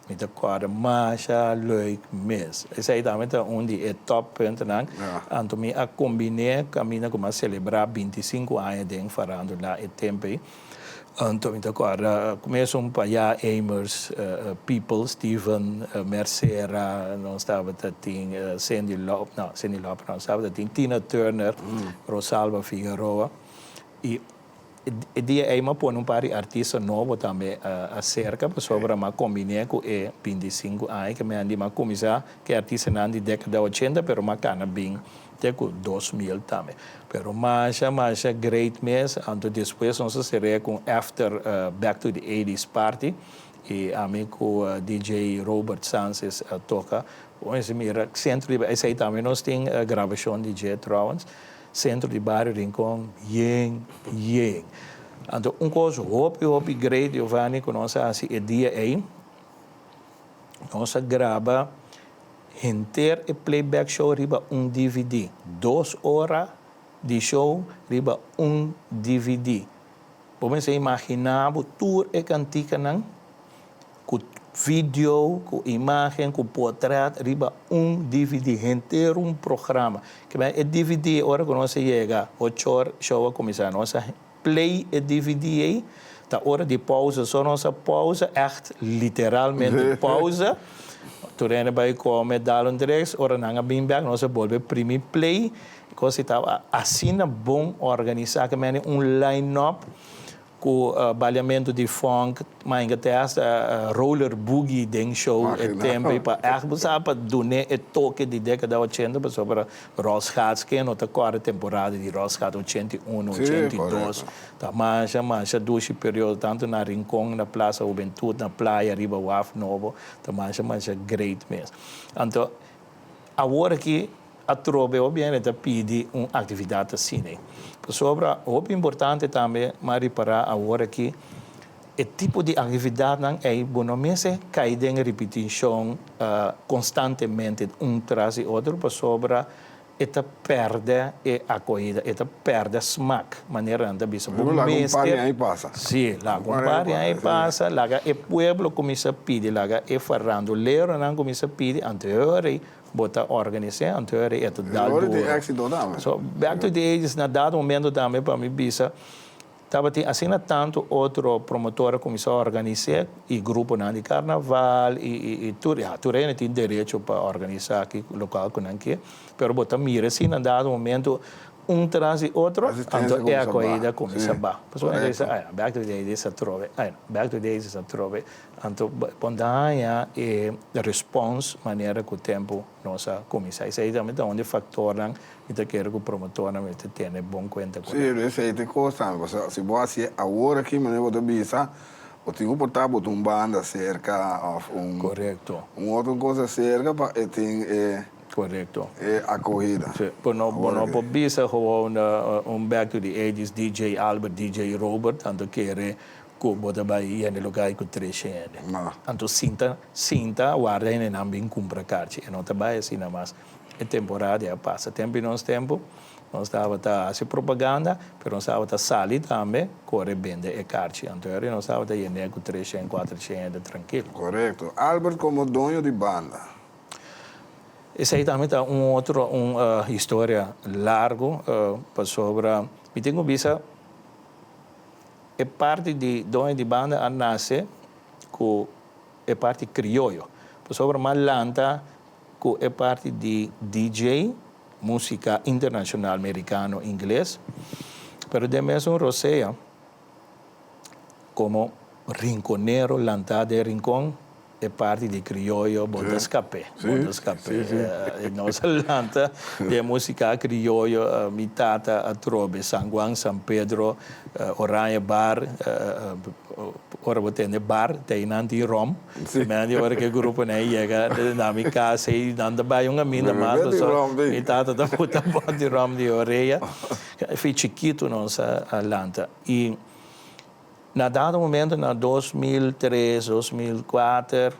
mi ta kòrda masha leuk mes. Esei tambe ta un di e top puntonan. Anto mi a kombiné kaminda ku mi a selebrá 25 aña den farándula e tempu ei. Anto mi ta kòrda ku mesun payá Amers People, Steven Mercera, nos tabata tin Cindy Lauper, no Cindy Lauper no, nos tabata tin Tina Turner, Rosalba Figueroa i e dia ei mi a pone un par di artista nobo tambe aserka pasobra mi a kombiné ku e 25 aña ke mi a mi a kuminsá ku e artistanan di dékada ochenta pero mi a kana bin Te ku 2000 tambe. Pero masha masha great mes. Anto despues nos a ser'é ku un after back to the eighties party i ami ku DJ Robert Sances a toka. Bo mester mira sentro di esei tambe nos tin grabashon di dje trouwens. Sentro di bario Rincon yen yen. Anto un kos hopi hopi great Giovanni ku nos a hasi e dia ei nos a graba Henter e playback show riba un dvd. Dos ora di show riba un dvd. Bo mester imagina bo tur e kantikanan ku video, ku imagen, ku potret riba un dvd. Henter un programa. Kiba e dvd ora ku nos a yega ocho or show a kuminsá nos a play e dvd ei ta ora di pausa so nos a pausa echt literalmente pausa tur hende bai come dal un drinks ora nan a bin bek nos a bolbe primi play cos ei tabata asina bon organisa ke mende un line up Ku baliamentu di funk, mainka te hasta roller boogie den show e tempu ei pa ègt bo sa pa dun'é e toke di dékada ochenta pasobra Rolschaats ken no ta kòrda temporada di Rolschaats 81, 82 ta masha masha dushi periodo tantu na Rincon, na Plaza Hubentud, na playa riba waf nobo ta masha masha great mes. Anto awor aki Atrobe hopi hende ta pidi un aktividat asina. Pasobra hopi importante tambe m'a ripará awor aki, e tipo di aktividatnan ei bo no mester kai den ripitishon konstantemente un tras di otro pasobra e ta pèrdè e akohida, e ta pèrdè smak, manera nan ta bisa. Bo mester. Sí, laga un par di aña pasa, laga e pueblo kuminsá pidi, laga e faranduleronan kuminsá pidi, anto e ora ei Bo ta organis'é, anto e ta dal duro. So, back to the eighties, na dado momento tambe pa mi bisa, tabatin asina tantu otro promotor a kuminsá organis'é, i gruponan di karnaval, i tur, ya, tur hende tin derecho pa organisá ki lokal ku nan ke, pero bo ta mira si na dado momento un tras di otro, anto e akohida kuminsá baha. Pasobra nan ta bisa, ai, back to the eighties atrobe, ai, back to the eighties atrobe. Anto bo ta haña e respons manera ku tempu nos a kuminsá. Esei tambe ta un di e faktornan mi ta kere ku promotornan mester tene bon kuenta ku Sí, esei ta e kos tambe. Pasobra si bo hasié awor aki manera bo ta bisa, bo tin ku por ta bo ta un banda serka òf un Korekto. un otro kos aserka pa e tin e Korekto. e akohida. Sí, bo no bo no por bisa gewoon un back to the eighties DJ Albert, DJ Robert, anto kere Ku bo ta bai yende lugar ku treshe hende. Anto sinta sinta warda hendenan bin kumpra karchi. E no ta bai asina mas. E temporada ya pasa. Tempu di nos tempu nos tabata hasi propaganda pero nos tabata sali tambe kore bende e karchi. Anto eri nos tabata yende ku treshen kuatershen hende trankil. Korekto. Albert komo doño di banda. Esei tambe ta un otro un historia largu pasobra mi tin ku bisa. E parti di doño di banda a nase ku e parti krioyo. Pasobra m'a lanta ku e parti di DJ, musika internashonal merikano, ingles. Pero den mesun rosea, komo rinkonero lantá den Rincon. E parti di krioyo bo ta skap'é, bo ta skap'é. Nos a lanta den músika krioyo, mi tata atrobe San Juan, San Pedro, Oranje Bar, ora bo tende bar ta einan tin rom, men di ora ku e gruponan yega na mi kas ei nan ta bai un kaminda mas pasobra mi tata ta buta bòt di rom di orea. Fi chikitu nos a lanta i. Na dado momento na 2003, 2004,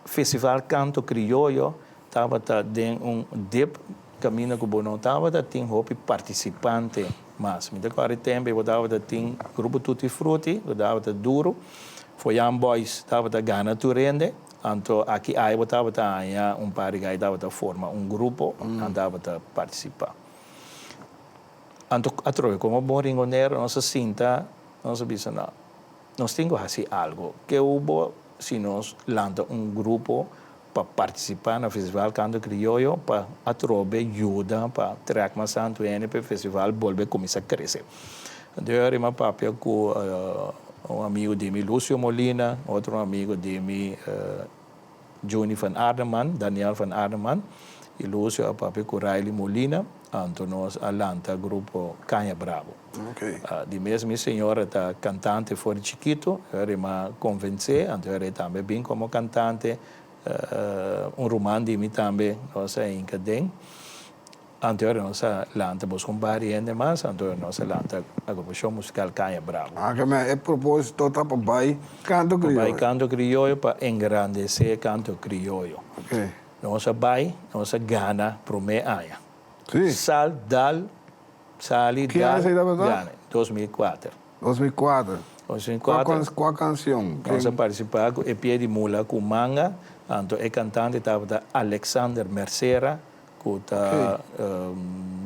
Festival Canto Criollo tabata den un dip caminda cu bo no tabata tin hopi participante mas. Mi ta corda e tempo bo tabata tin Grupo Tutti Frutti cu tabata duro, Foyan Boys tabata gana tur hende, anto aki ay bo tabata haña un par di gay tabata forma un grupo, nan tabata participa. Anto atrobe komo bon ringonero nos a sinta, nos a bisa no, nos tin ku hasi algu. Ke hubo si nos lanta un grupo pa partisipá na Festival Kanto Krioyo pa atrobe yuda pa trèk mas tantu hende pa e festival bolbe kuminsá krese. Anto yo a rima papia ku un amigu di mi, Lucio Molina, otro amigu di mi, Juni van Arneman, Daniel van Arneman y Lucio a papia cu Riley Molina, anto nos a lanta grupo Caña Bravo. Di mes mi señora ta cantante for di chikito, e a rima convence, anto e tambe bin como cantante, un ruman di mi tambe nos a hinca den. Anto ora nos a lanta busca un par di hende mas, anto ora nos a lanta Agrupacion Musical Caña Bravo. Ah, ke men e proposito ta pa bai canto Pa crioyo. bai canto crioyo, pa engrandece canto crioyo. Ok. Nos a bai, nos a gana prome aña. Si. Sal, dal, sali, Ki aña dal, esei tabata? gana. 2004. 2004. 2004. Kua kansion? Nos a partisipá ku E Pie di Mula ku Manga, anto e kantante tabata Alexander Mercera, Ku ta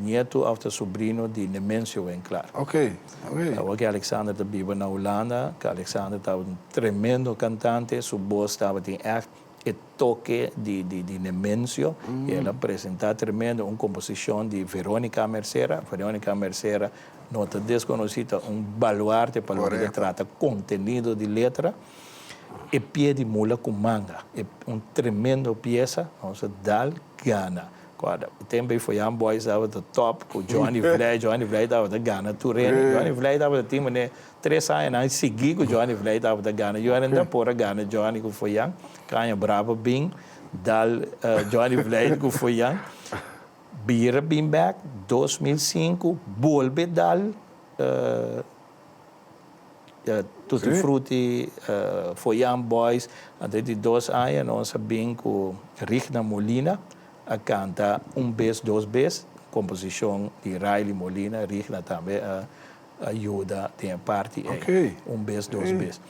nietu òf ta subrino di Nemencio Winklaar. Awor ku Alexander ta biba na Hulanda, ku Alexander tabata un tremendo kantante, su bos tabatin ègt e toke di di Nemencio i el a presentá tremendo un komposishon di Veronica Mercera. Veronica Mercera no ta deskonosí, ta un baluarte pa loke ta trata kontenido di letra. E pie di mula ku manga, e un tremendo piesa, nos a dal gana. Kòrda, e tempu ei Foyan Boys tabata top ku Johnny Vlei, Johnny Vlei tabata gana tur hende. Johnny Vlei tabata tin manera tres añanan sigui ku Johnny Vlei tabata gana. Johnny no ta por a gana Johnny ku Foyan. Caña Bravo bin dal Johnny Vlei ku Foyan. Bira bin bèk 2005 bolbe dal. Tutti Frutti, Foyan Boys, anto di dos aña nos a bin ku Rigna Molina a kanta Un Bes Dos Bes, komposishon di Riley Molina, Rigna tambe a yuda den e parti ei, Un Bes Dos Bes.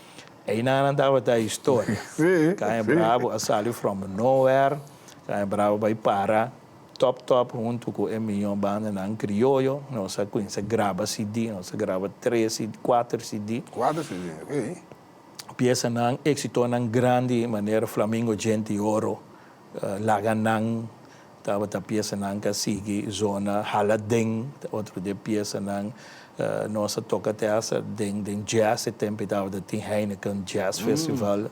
Einan nan tabata historia. Caña Bravo a sali from nowhere, Caña Bravo bai para. Top Top huntu ku e mihó bandanan krioyo. Nos a kuminsá graba CD, nos a graba tres CD, kuater CD. Kuater CD, ok. Piesanan, éksitonan grandi manera Flamingo Djenti Oro, Laga Nan, tabata piesanan ku a sigui zona, Hala Den, ta otro di e piesanan. Nos a toka te hasta den den jazz, e tempu ei tabata tin Heineken Jazz Festival.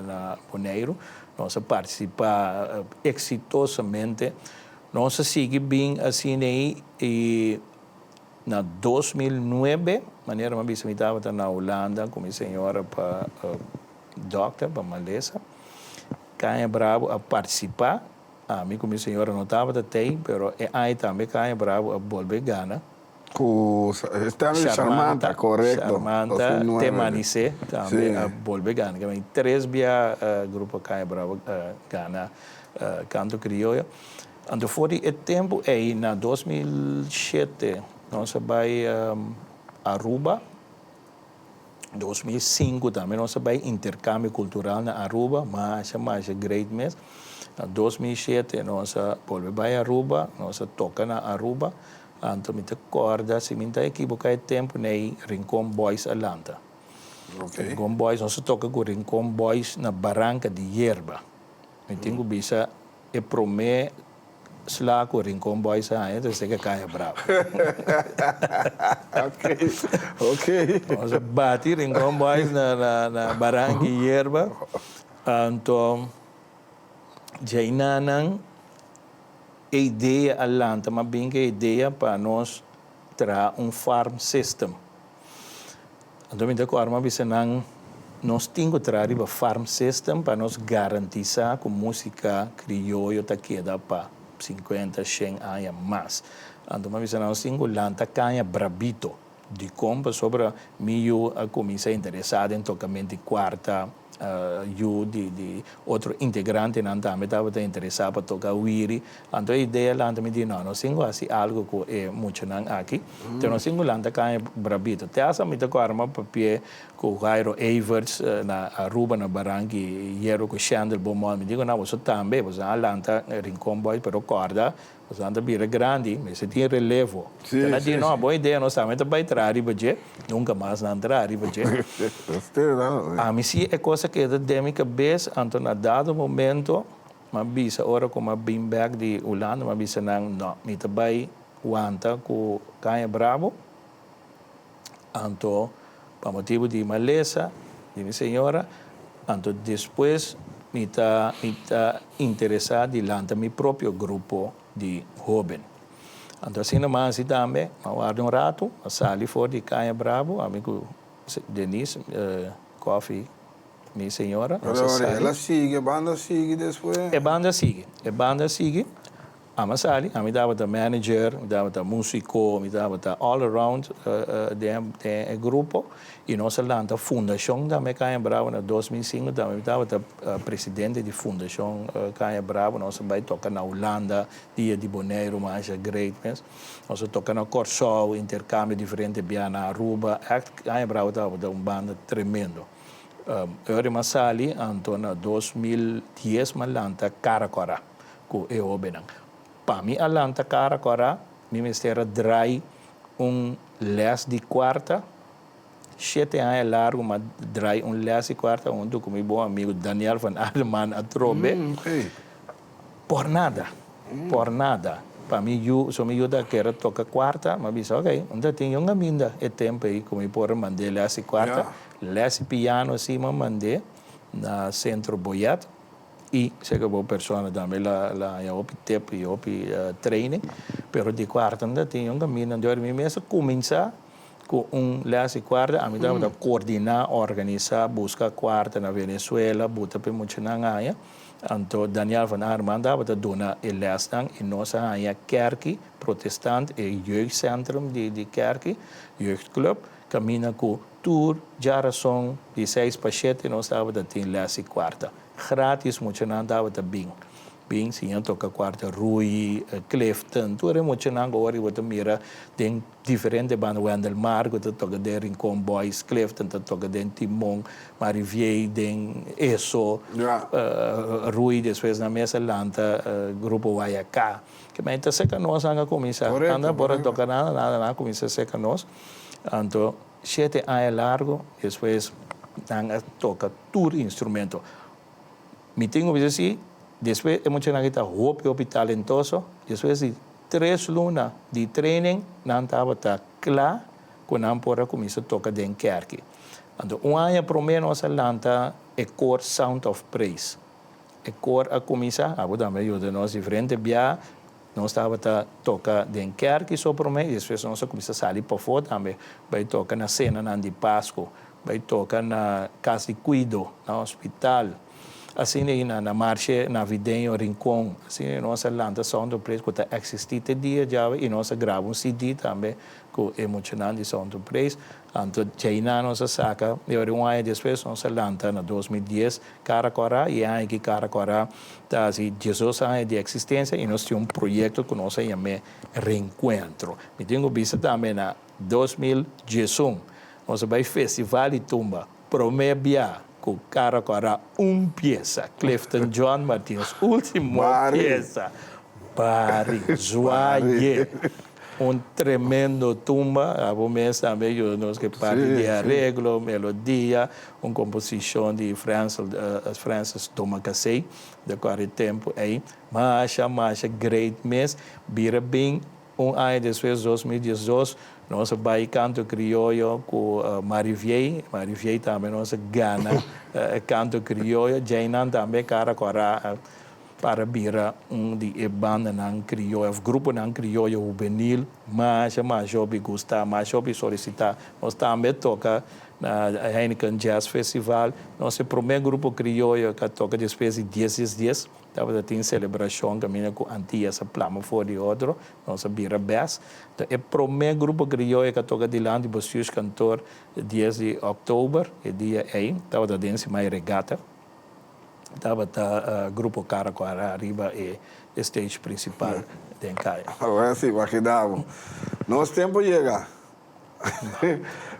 Na Boneiru. Nos a partisipá eksitosamente. Nos a sigui bin asina ei i na 2009, manera mi a bisa mi tabata na Hulanda ku mi señora pa dòkter, pa malesa. Caña Bravo a partisipá. Ami ku mi señora no tabata tei, pero e aña tambe Caña Bravo a bolbe gana. Ku Stanley Charmanta, korekto. Charmanta, Te Manisé tambe a bolbe gana. Ke men tres bia Grupo Caña Bravo a gana Canto Crioyo. Anto for di e tempu ei na 2007 nos a bai Aruba. 2005 tambe nos a bai intercambio cultural na Aruba, masha masha great mes. Na 2007 nos a bolbe bai Aruba, nos a toca na Aruba. Anto mi ta corda, si mi no ta equiboca e tempo n'ey Rincon Boys a lanta. Rincon Boys, nos a toca cu Rincon Boys na Barranca di Yerba. Mi tin cu bisa e prome sla cu Rincon Boys a haña ta esey cu a caña bravo. Nos a bati Rincon Boys na Barranca di Yerba. Anto djainanan e idea a lanta, m'a bin ku e idea pa nos traha un farm system. Anto mi ta kòrda mi a bisa nan, nos tin ku traha riba farm system pa nos garantisá ku músika krioyo ta keda pa sinkuenta, shen aña mas. Anto mi a bisa nan, nos tin ku lanta kaña brabito. Dikon? Pasobra mi yu a kuminsá interesá den tokament di kuarta, yu di di otro integrantenan tambe tabata interesá pa toka wiri. Anto e idea lanta mi di, no, nos tin ku hasi algu ku e muchanan aki. Te nos tin ku lanta kaña brabito. Te hasta mi ta ku arma papia ku Jairo Everts na Aruba na Baranki Hierro ku Shendel Beaumont. Mi di ku nan, boso tambe, boso a lanta Rincon Boys, pero kòrda Pasobra ta bira grandi, mester tin relevo. Te nan di, no, bon idea, nos tambe ta bai traha riba dje. Nunka mas nan traha riba dje. Ami si e kos a keda den mi kabes, anto na dado momento m'a bisa ora ku m'a bin bèk di Hulanda, m'a bisa nan, no, mi ta bai wanta ku Caña Bravo. Anto pa motibu di malesa di mi señora, anto despues mi ta mi ta interesá di lanta mi propio grupo di hóben. Anto asina m'a hasi tambe, m'a warda un ratu, m'a sali for di Caña Bravo, ami ku Denise Coffie, mi señora, nos a sali. El a sigui, e banda a sigui despues? E banda a sigui, e banda a sigui. Ami a sali, ami tabata manager, mi tabata musico, mi tabata all around den e grupo y nos a lanta fundacion tambe Caña Bravo na 2005 tambe mi tabata presidente di fundacion Caña Bravo, nos a bay toca na Hulanda dia di Boneiru masha great mes, nos a toca na Corsou, intercambio diferente bia na Aruba, echt Caña Bravo tabata un banda tremendo. Ora mi a sali anto na 2010 mi a lanta Cara Cora. Ku e hóbennan. Pa mi a lanta kara kòrá, mi mester a drai un lès di kuarta. Shete aña largu mi a drai un lès di kuarta huntu ku mi bon amigu Daniel van Ademan atrobe. Por nada, por nada. Pa mi yu, so mi yu ta kere toka kuarta, mi a bisa ok, un ta tin yon kaminda e tempu ei ku mi por a mand'é lès di kuarta. Lès di piano si mi a mand'é na Sentro Boyet. I seka bo persona tambe la la haña hopi tip i hopi training, pero di kuarta no ta tin un kaminda. Anto mi mes a kuminsá ku un lès di kuarta, ami tabata koordiná, organisá, buska kuarta na Venezuela, buta pa e muchanan haña. Anto Daniel van Arman tabata duna e lèsnan i nos a haña kèrki protestant, e jeugdcentrum di di kèrki, jeugdclub, kaminda ku Tur djarason di seis pa shete nos tabata tin les di kuarta. Gratis muchanan tabata bin. Bin siña toka kuarta Rui, Clifton, tur e muchanan ku awor bo ta mira den diferente banda, Wendel Marco ta toka den Rincon Boys, Clifton ta toka den Timon, Mariviey den Eso, Rui despues nan mes a lanta Grupo Guayacá. Kimen ta seka nos nan a kuminsá. Nan ta por a toka nada, nada, nan a kuminsá seka nos. Anto shete aña largo despues nan a toca tur instrumento. Mi tin cu bisa si, despues e muchanan aki ta hopi hopi talentoso, despues di tres luna di training nan tabata cla cu nan por a cuminsa toca den kerki. Anto un aña prome nos a lanta e koor Sound of Praise. E koor a cuminsa, abo tambe a yuda nos diferente bia. Nos tabata toka den kerki so promé i despues nos a kuminsá sali pafó tambe, bai toka na senanan di Pasku, bai toka na kas di kuido, na hospital, asina ei na marshe navideño Rincon. Asina ei nos a lanta Sound of Praise ku ta eksistí te dia djawe i nos a graba un CD tambe ku e muchanan di Sound of Praise. Anto djainan nos a saka i ora un aña despues nos a lanta na 2010 Kara Kòrá i e aña aki Kara Kòrá ta hasi diesdos aña di eksistensia i nos tin un proyekto ku nos a yam'é Reenkuentro. Mi tin ku bisa tambe na 2011 nos a bai Festival di Tumba promé bia ku Kara Kòrá un piesa, Clifton John Martinus último piesa, Bari Zwaye. Un tremendo tumba, abo mes tambe yuda nos ku e parti di areglo, melodia, un komposishon di Francis Domacassé di kua e tempu ei. Masha, masha great mes. Bira bin un aña despues, 2012. Nos a bai Canto Crioyo ku Mariviey, Mariviey tambe nos a gana Canto Crioyo, djeinan tambe Kara Kòrá a para bira un di e bandanan crioyo of gruponan crioyo hubenil masha masha hopi gusta, masha hopi solisitá. Nos tambe toka na Heineken Jazz Festival. Nos e promé grupo crioyo ku a toka despues di dies dies dies. Tabata tin selebrashon kaminda ku Antillas a plama for di otro. Nos a bira bes. Ta e promé grupo crioyo ku a toka dilanti bestuurskantoor dies di òktober. E dia ei tabata den Simai Regatta. Tabata grupo Cara Cuara riba e stage principal den Caya. Awor si, imaginá bo. Nos tempo yega.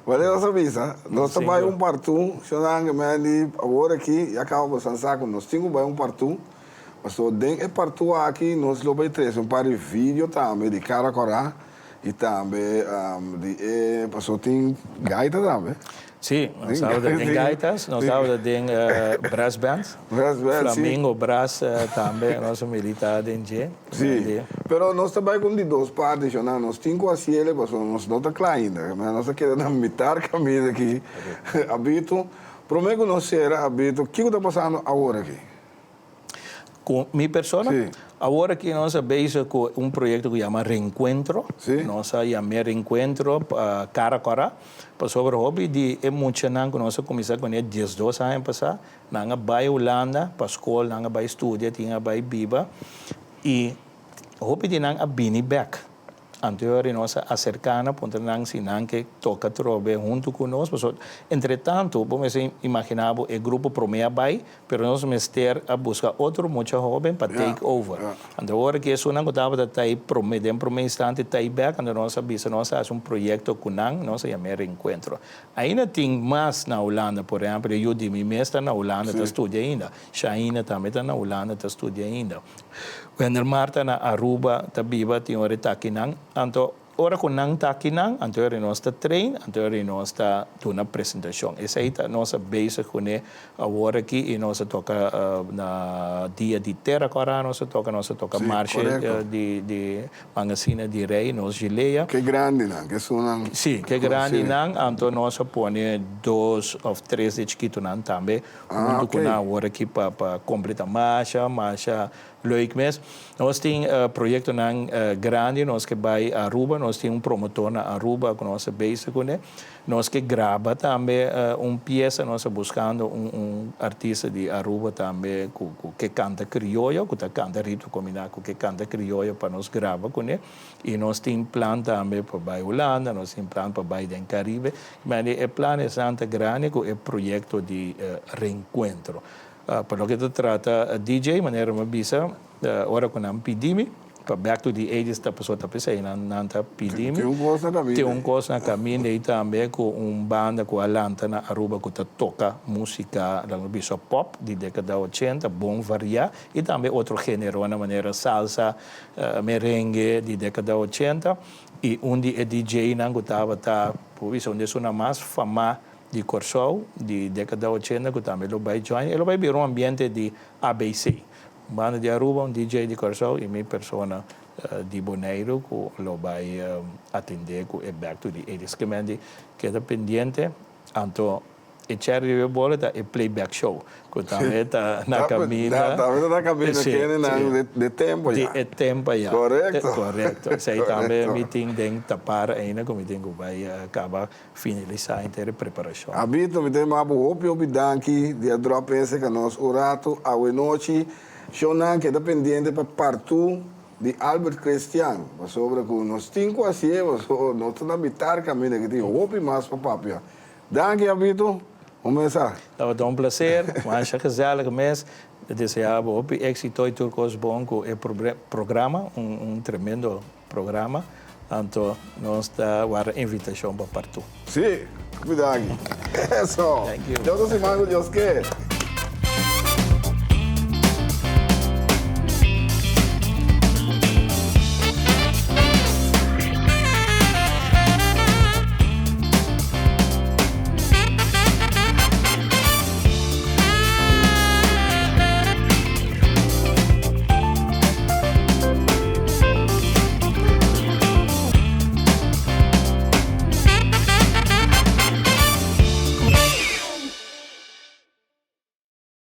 Wanneer nos a bisa, nos ta bai un partú, shonnan Mandy, awor aki ya caba boso a sa cu nos tin cu bai un partú, pasobra den e partú aki nos lo bai trece un par di video tambe di Cara Cora y tambe di e, pasobra tin gaita tambe. Sí, nos tabata den gaitas, nos tabata den brass band. Brass band, sí. Flamingo Brass tambe nos a milita den dje. Sí, pero nos ta bai ku un di dos parti, shonnan. Nos tin ku hasiel e pasobra nos no ta kla ainda. Nos a keda na mitar kaminda aki. Abito, promé ku nos sera, Abito, kiko ta pasando awor aki? Ku mi persona? Sí. Awor aki nos a bezig ku un proyekto ku yama Reencuentro. Sí. Nos a yam'é Reencuentro pa Kara Kòrá, pasobra hopi di e muchanan ku nos a kuminsá kuné diesdos aña pasá, nan a bai Hulanda pa skol, nan a bai studia, tin a bai biba i hopi di nan a bini bèk. Anterior nos a aserká nan, puntra nan si nan ke toka atrobe huntu ku nos, pasobra entretantu bo mester imaginá bo e grupo promé a bai, pero nos mester a buska otro mucha hóben pa take over. Anto ora ku esunnan ku tabata ta ei promé den promé instante ta ei bèk, anto nos a bisa nos a hasi un proyekto ku nan, nos a yam'é Reencuentro. Ainda tin mas na Hulanda, por ehèmpel e yu di mi mes ta na Hulanda ta studia ainda, Shaina tambe ta na Hulanda ta studia ainda. Wendelmar ta na Aruba ta biba tin ora e ta akinan. Anto ora ku nan ta akinan, anto ora nos ta train, anto ora nos ta duna presentashon. Esei ta nos a bezig kuné awor aki i nos a toka na dia di tera kòrá nos a toka, nos a toka marshe di di Mangasina di Rei, nos Gilea. Ke grandinan, ke esunnan. Si, ke grandinan, anto nos a pone dos òf tres di chikitunan tambe Huntu ku nan awor aki pa pa kompleta masha masha leuk mes. Nos tin proyektonan grandi, nos ke bai Aruba, nos tin un promotor na Aruba ku nos ta bezig kuné. Nos ke graba tambe un piesa, nos ta buskando un un artista di Aruba tambe ku ku ke kanta krioyo, ku ta kanta ritmo kombiná ku ke kanta krioyo pa nos graba kuné. I nos tin plan tambe pa bai Hulanda, nos tin plan pa bai den Caribe. Mende e plan esnan ta grandi ku e proyekto di reenkuentro. Pa loke ta trata DJ, manera mi a bisa, ora ku nan pidi mi pa Back to the Eighties ta pasobra ta p'esei nan nan ta pidi mi. Tin un kos na kaminda. Tin un kos na kaminda ei tambe ku un banda ku a lanta na Aruba ku ta toka musika, laga mi bisa pop di dekada ochenta, bon variá i tambe otro generonan manera salsa, Merengue di dekada ochenta i un di e DJ-nan ku tabata por bisa un di esunnan mas famá di Kòrsou di dekada ochenta ku tambe lo bai join e lo bai bira un ambiente di ABC. Un banda di Aruba, un DJ di Kòrsou i mi persona di Boneiru ku lo bai atendé ku e Back to the Eighties. Kemen di keda pendiente anto. E cherry riba e bolo ta e playback show cu tambe ta na caminda. Tambe ta na caminda kende nan de tempo ya. Di e tempo ya. Correcto. Correcto. Esey tambe mi tin den tapar ainda cu mi tin cu bay caba finalisa henter e preparacion. Abito mi ta yama bo hopi hopi danki di a drop ese ca nos un rato awe nochi. Shownan keda pendiente pa partu di Albert Christian pasobra cu nos tin cu hacié pasobra nos ta na mitar caminda ki tin hopi mas pa papia. Danki Abito, un mesa. Tabata un placer, masha gezellig mes. Ta desea bo hopi exito y tur cos bon cu e programa, un tremendo programa. Anto nos ta warda invitacion pa partu. Si, hopi danki. Eso. Thank you. Te otro siman cu Dios ke.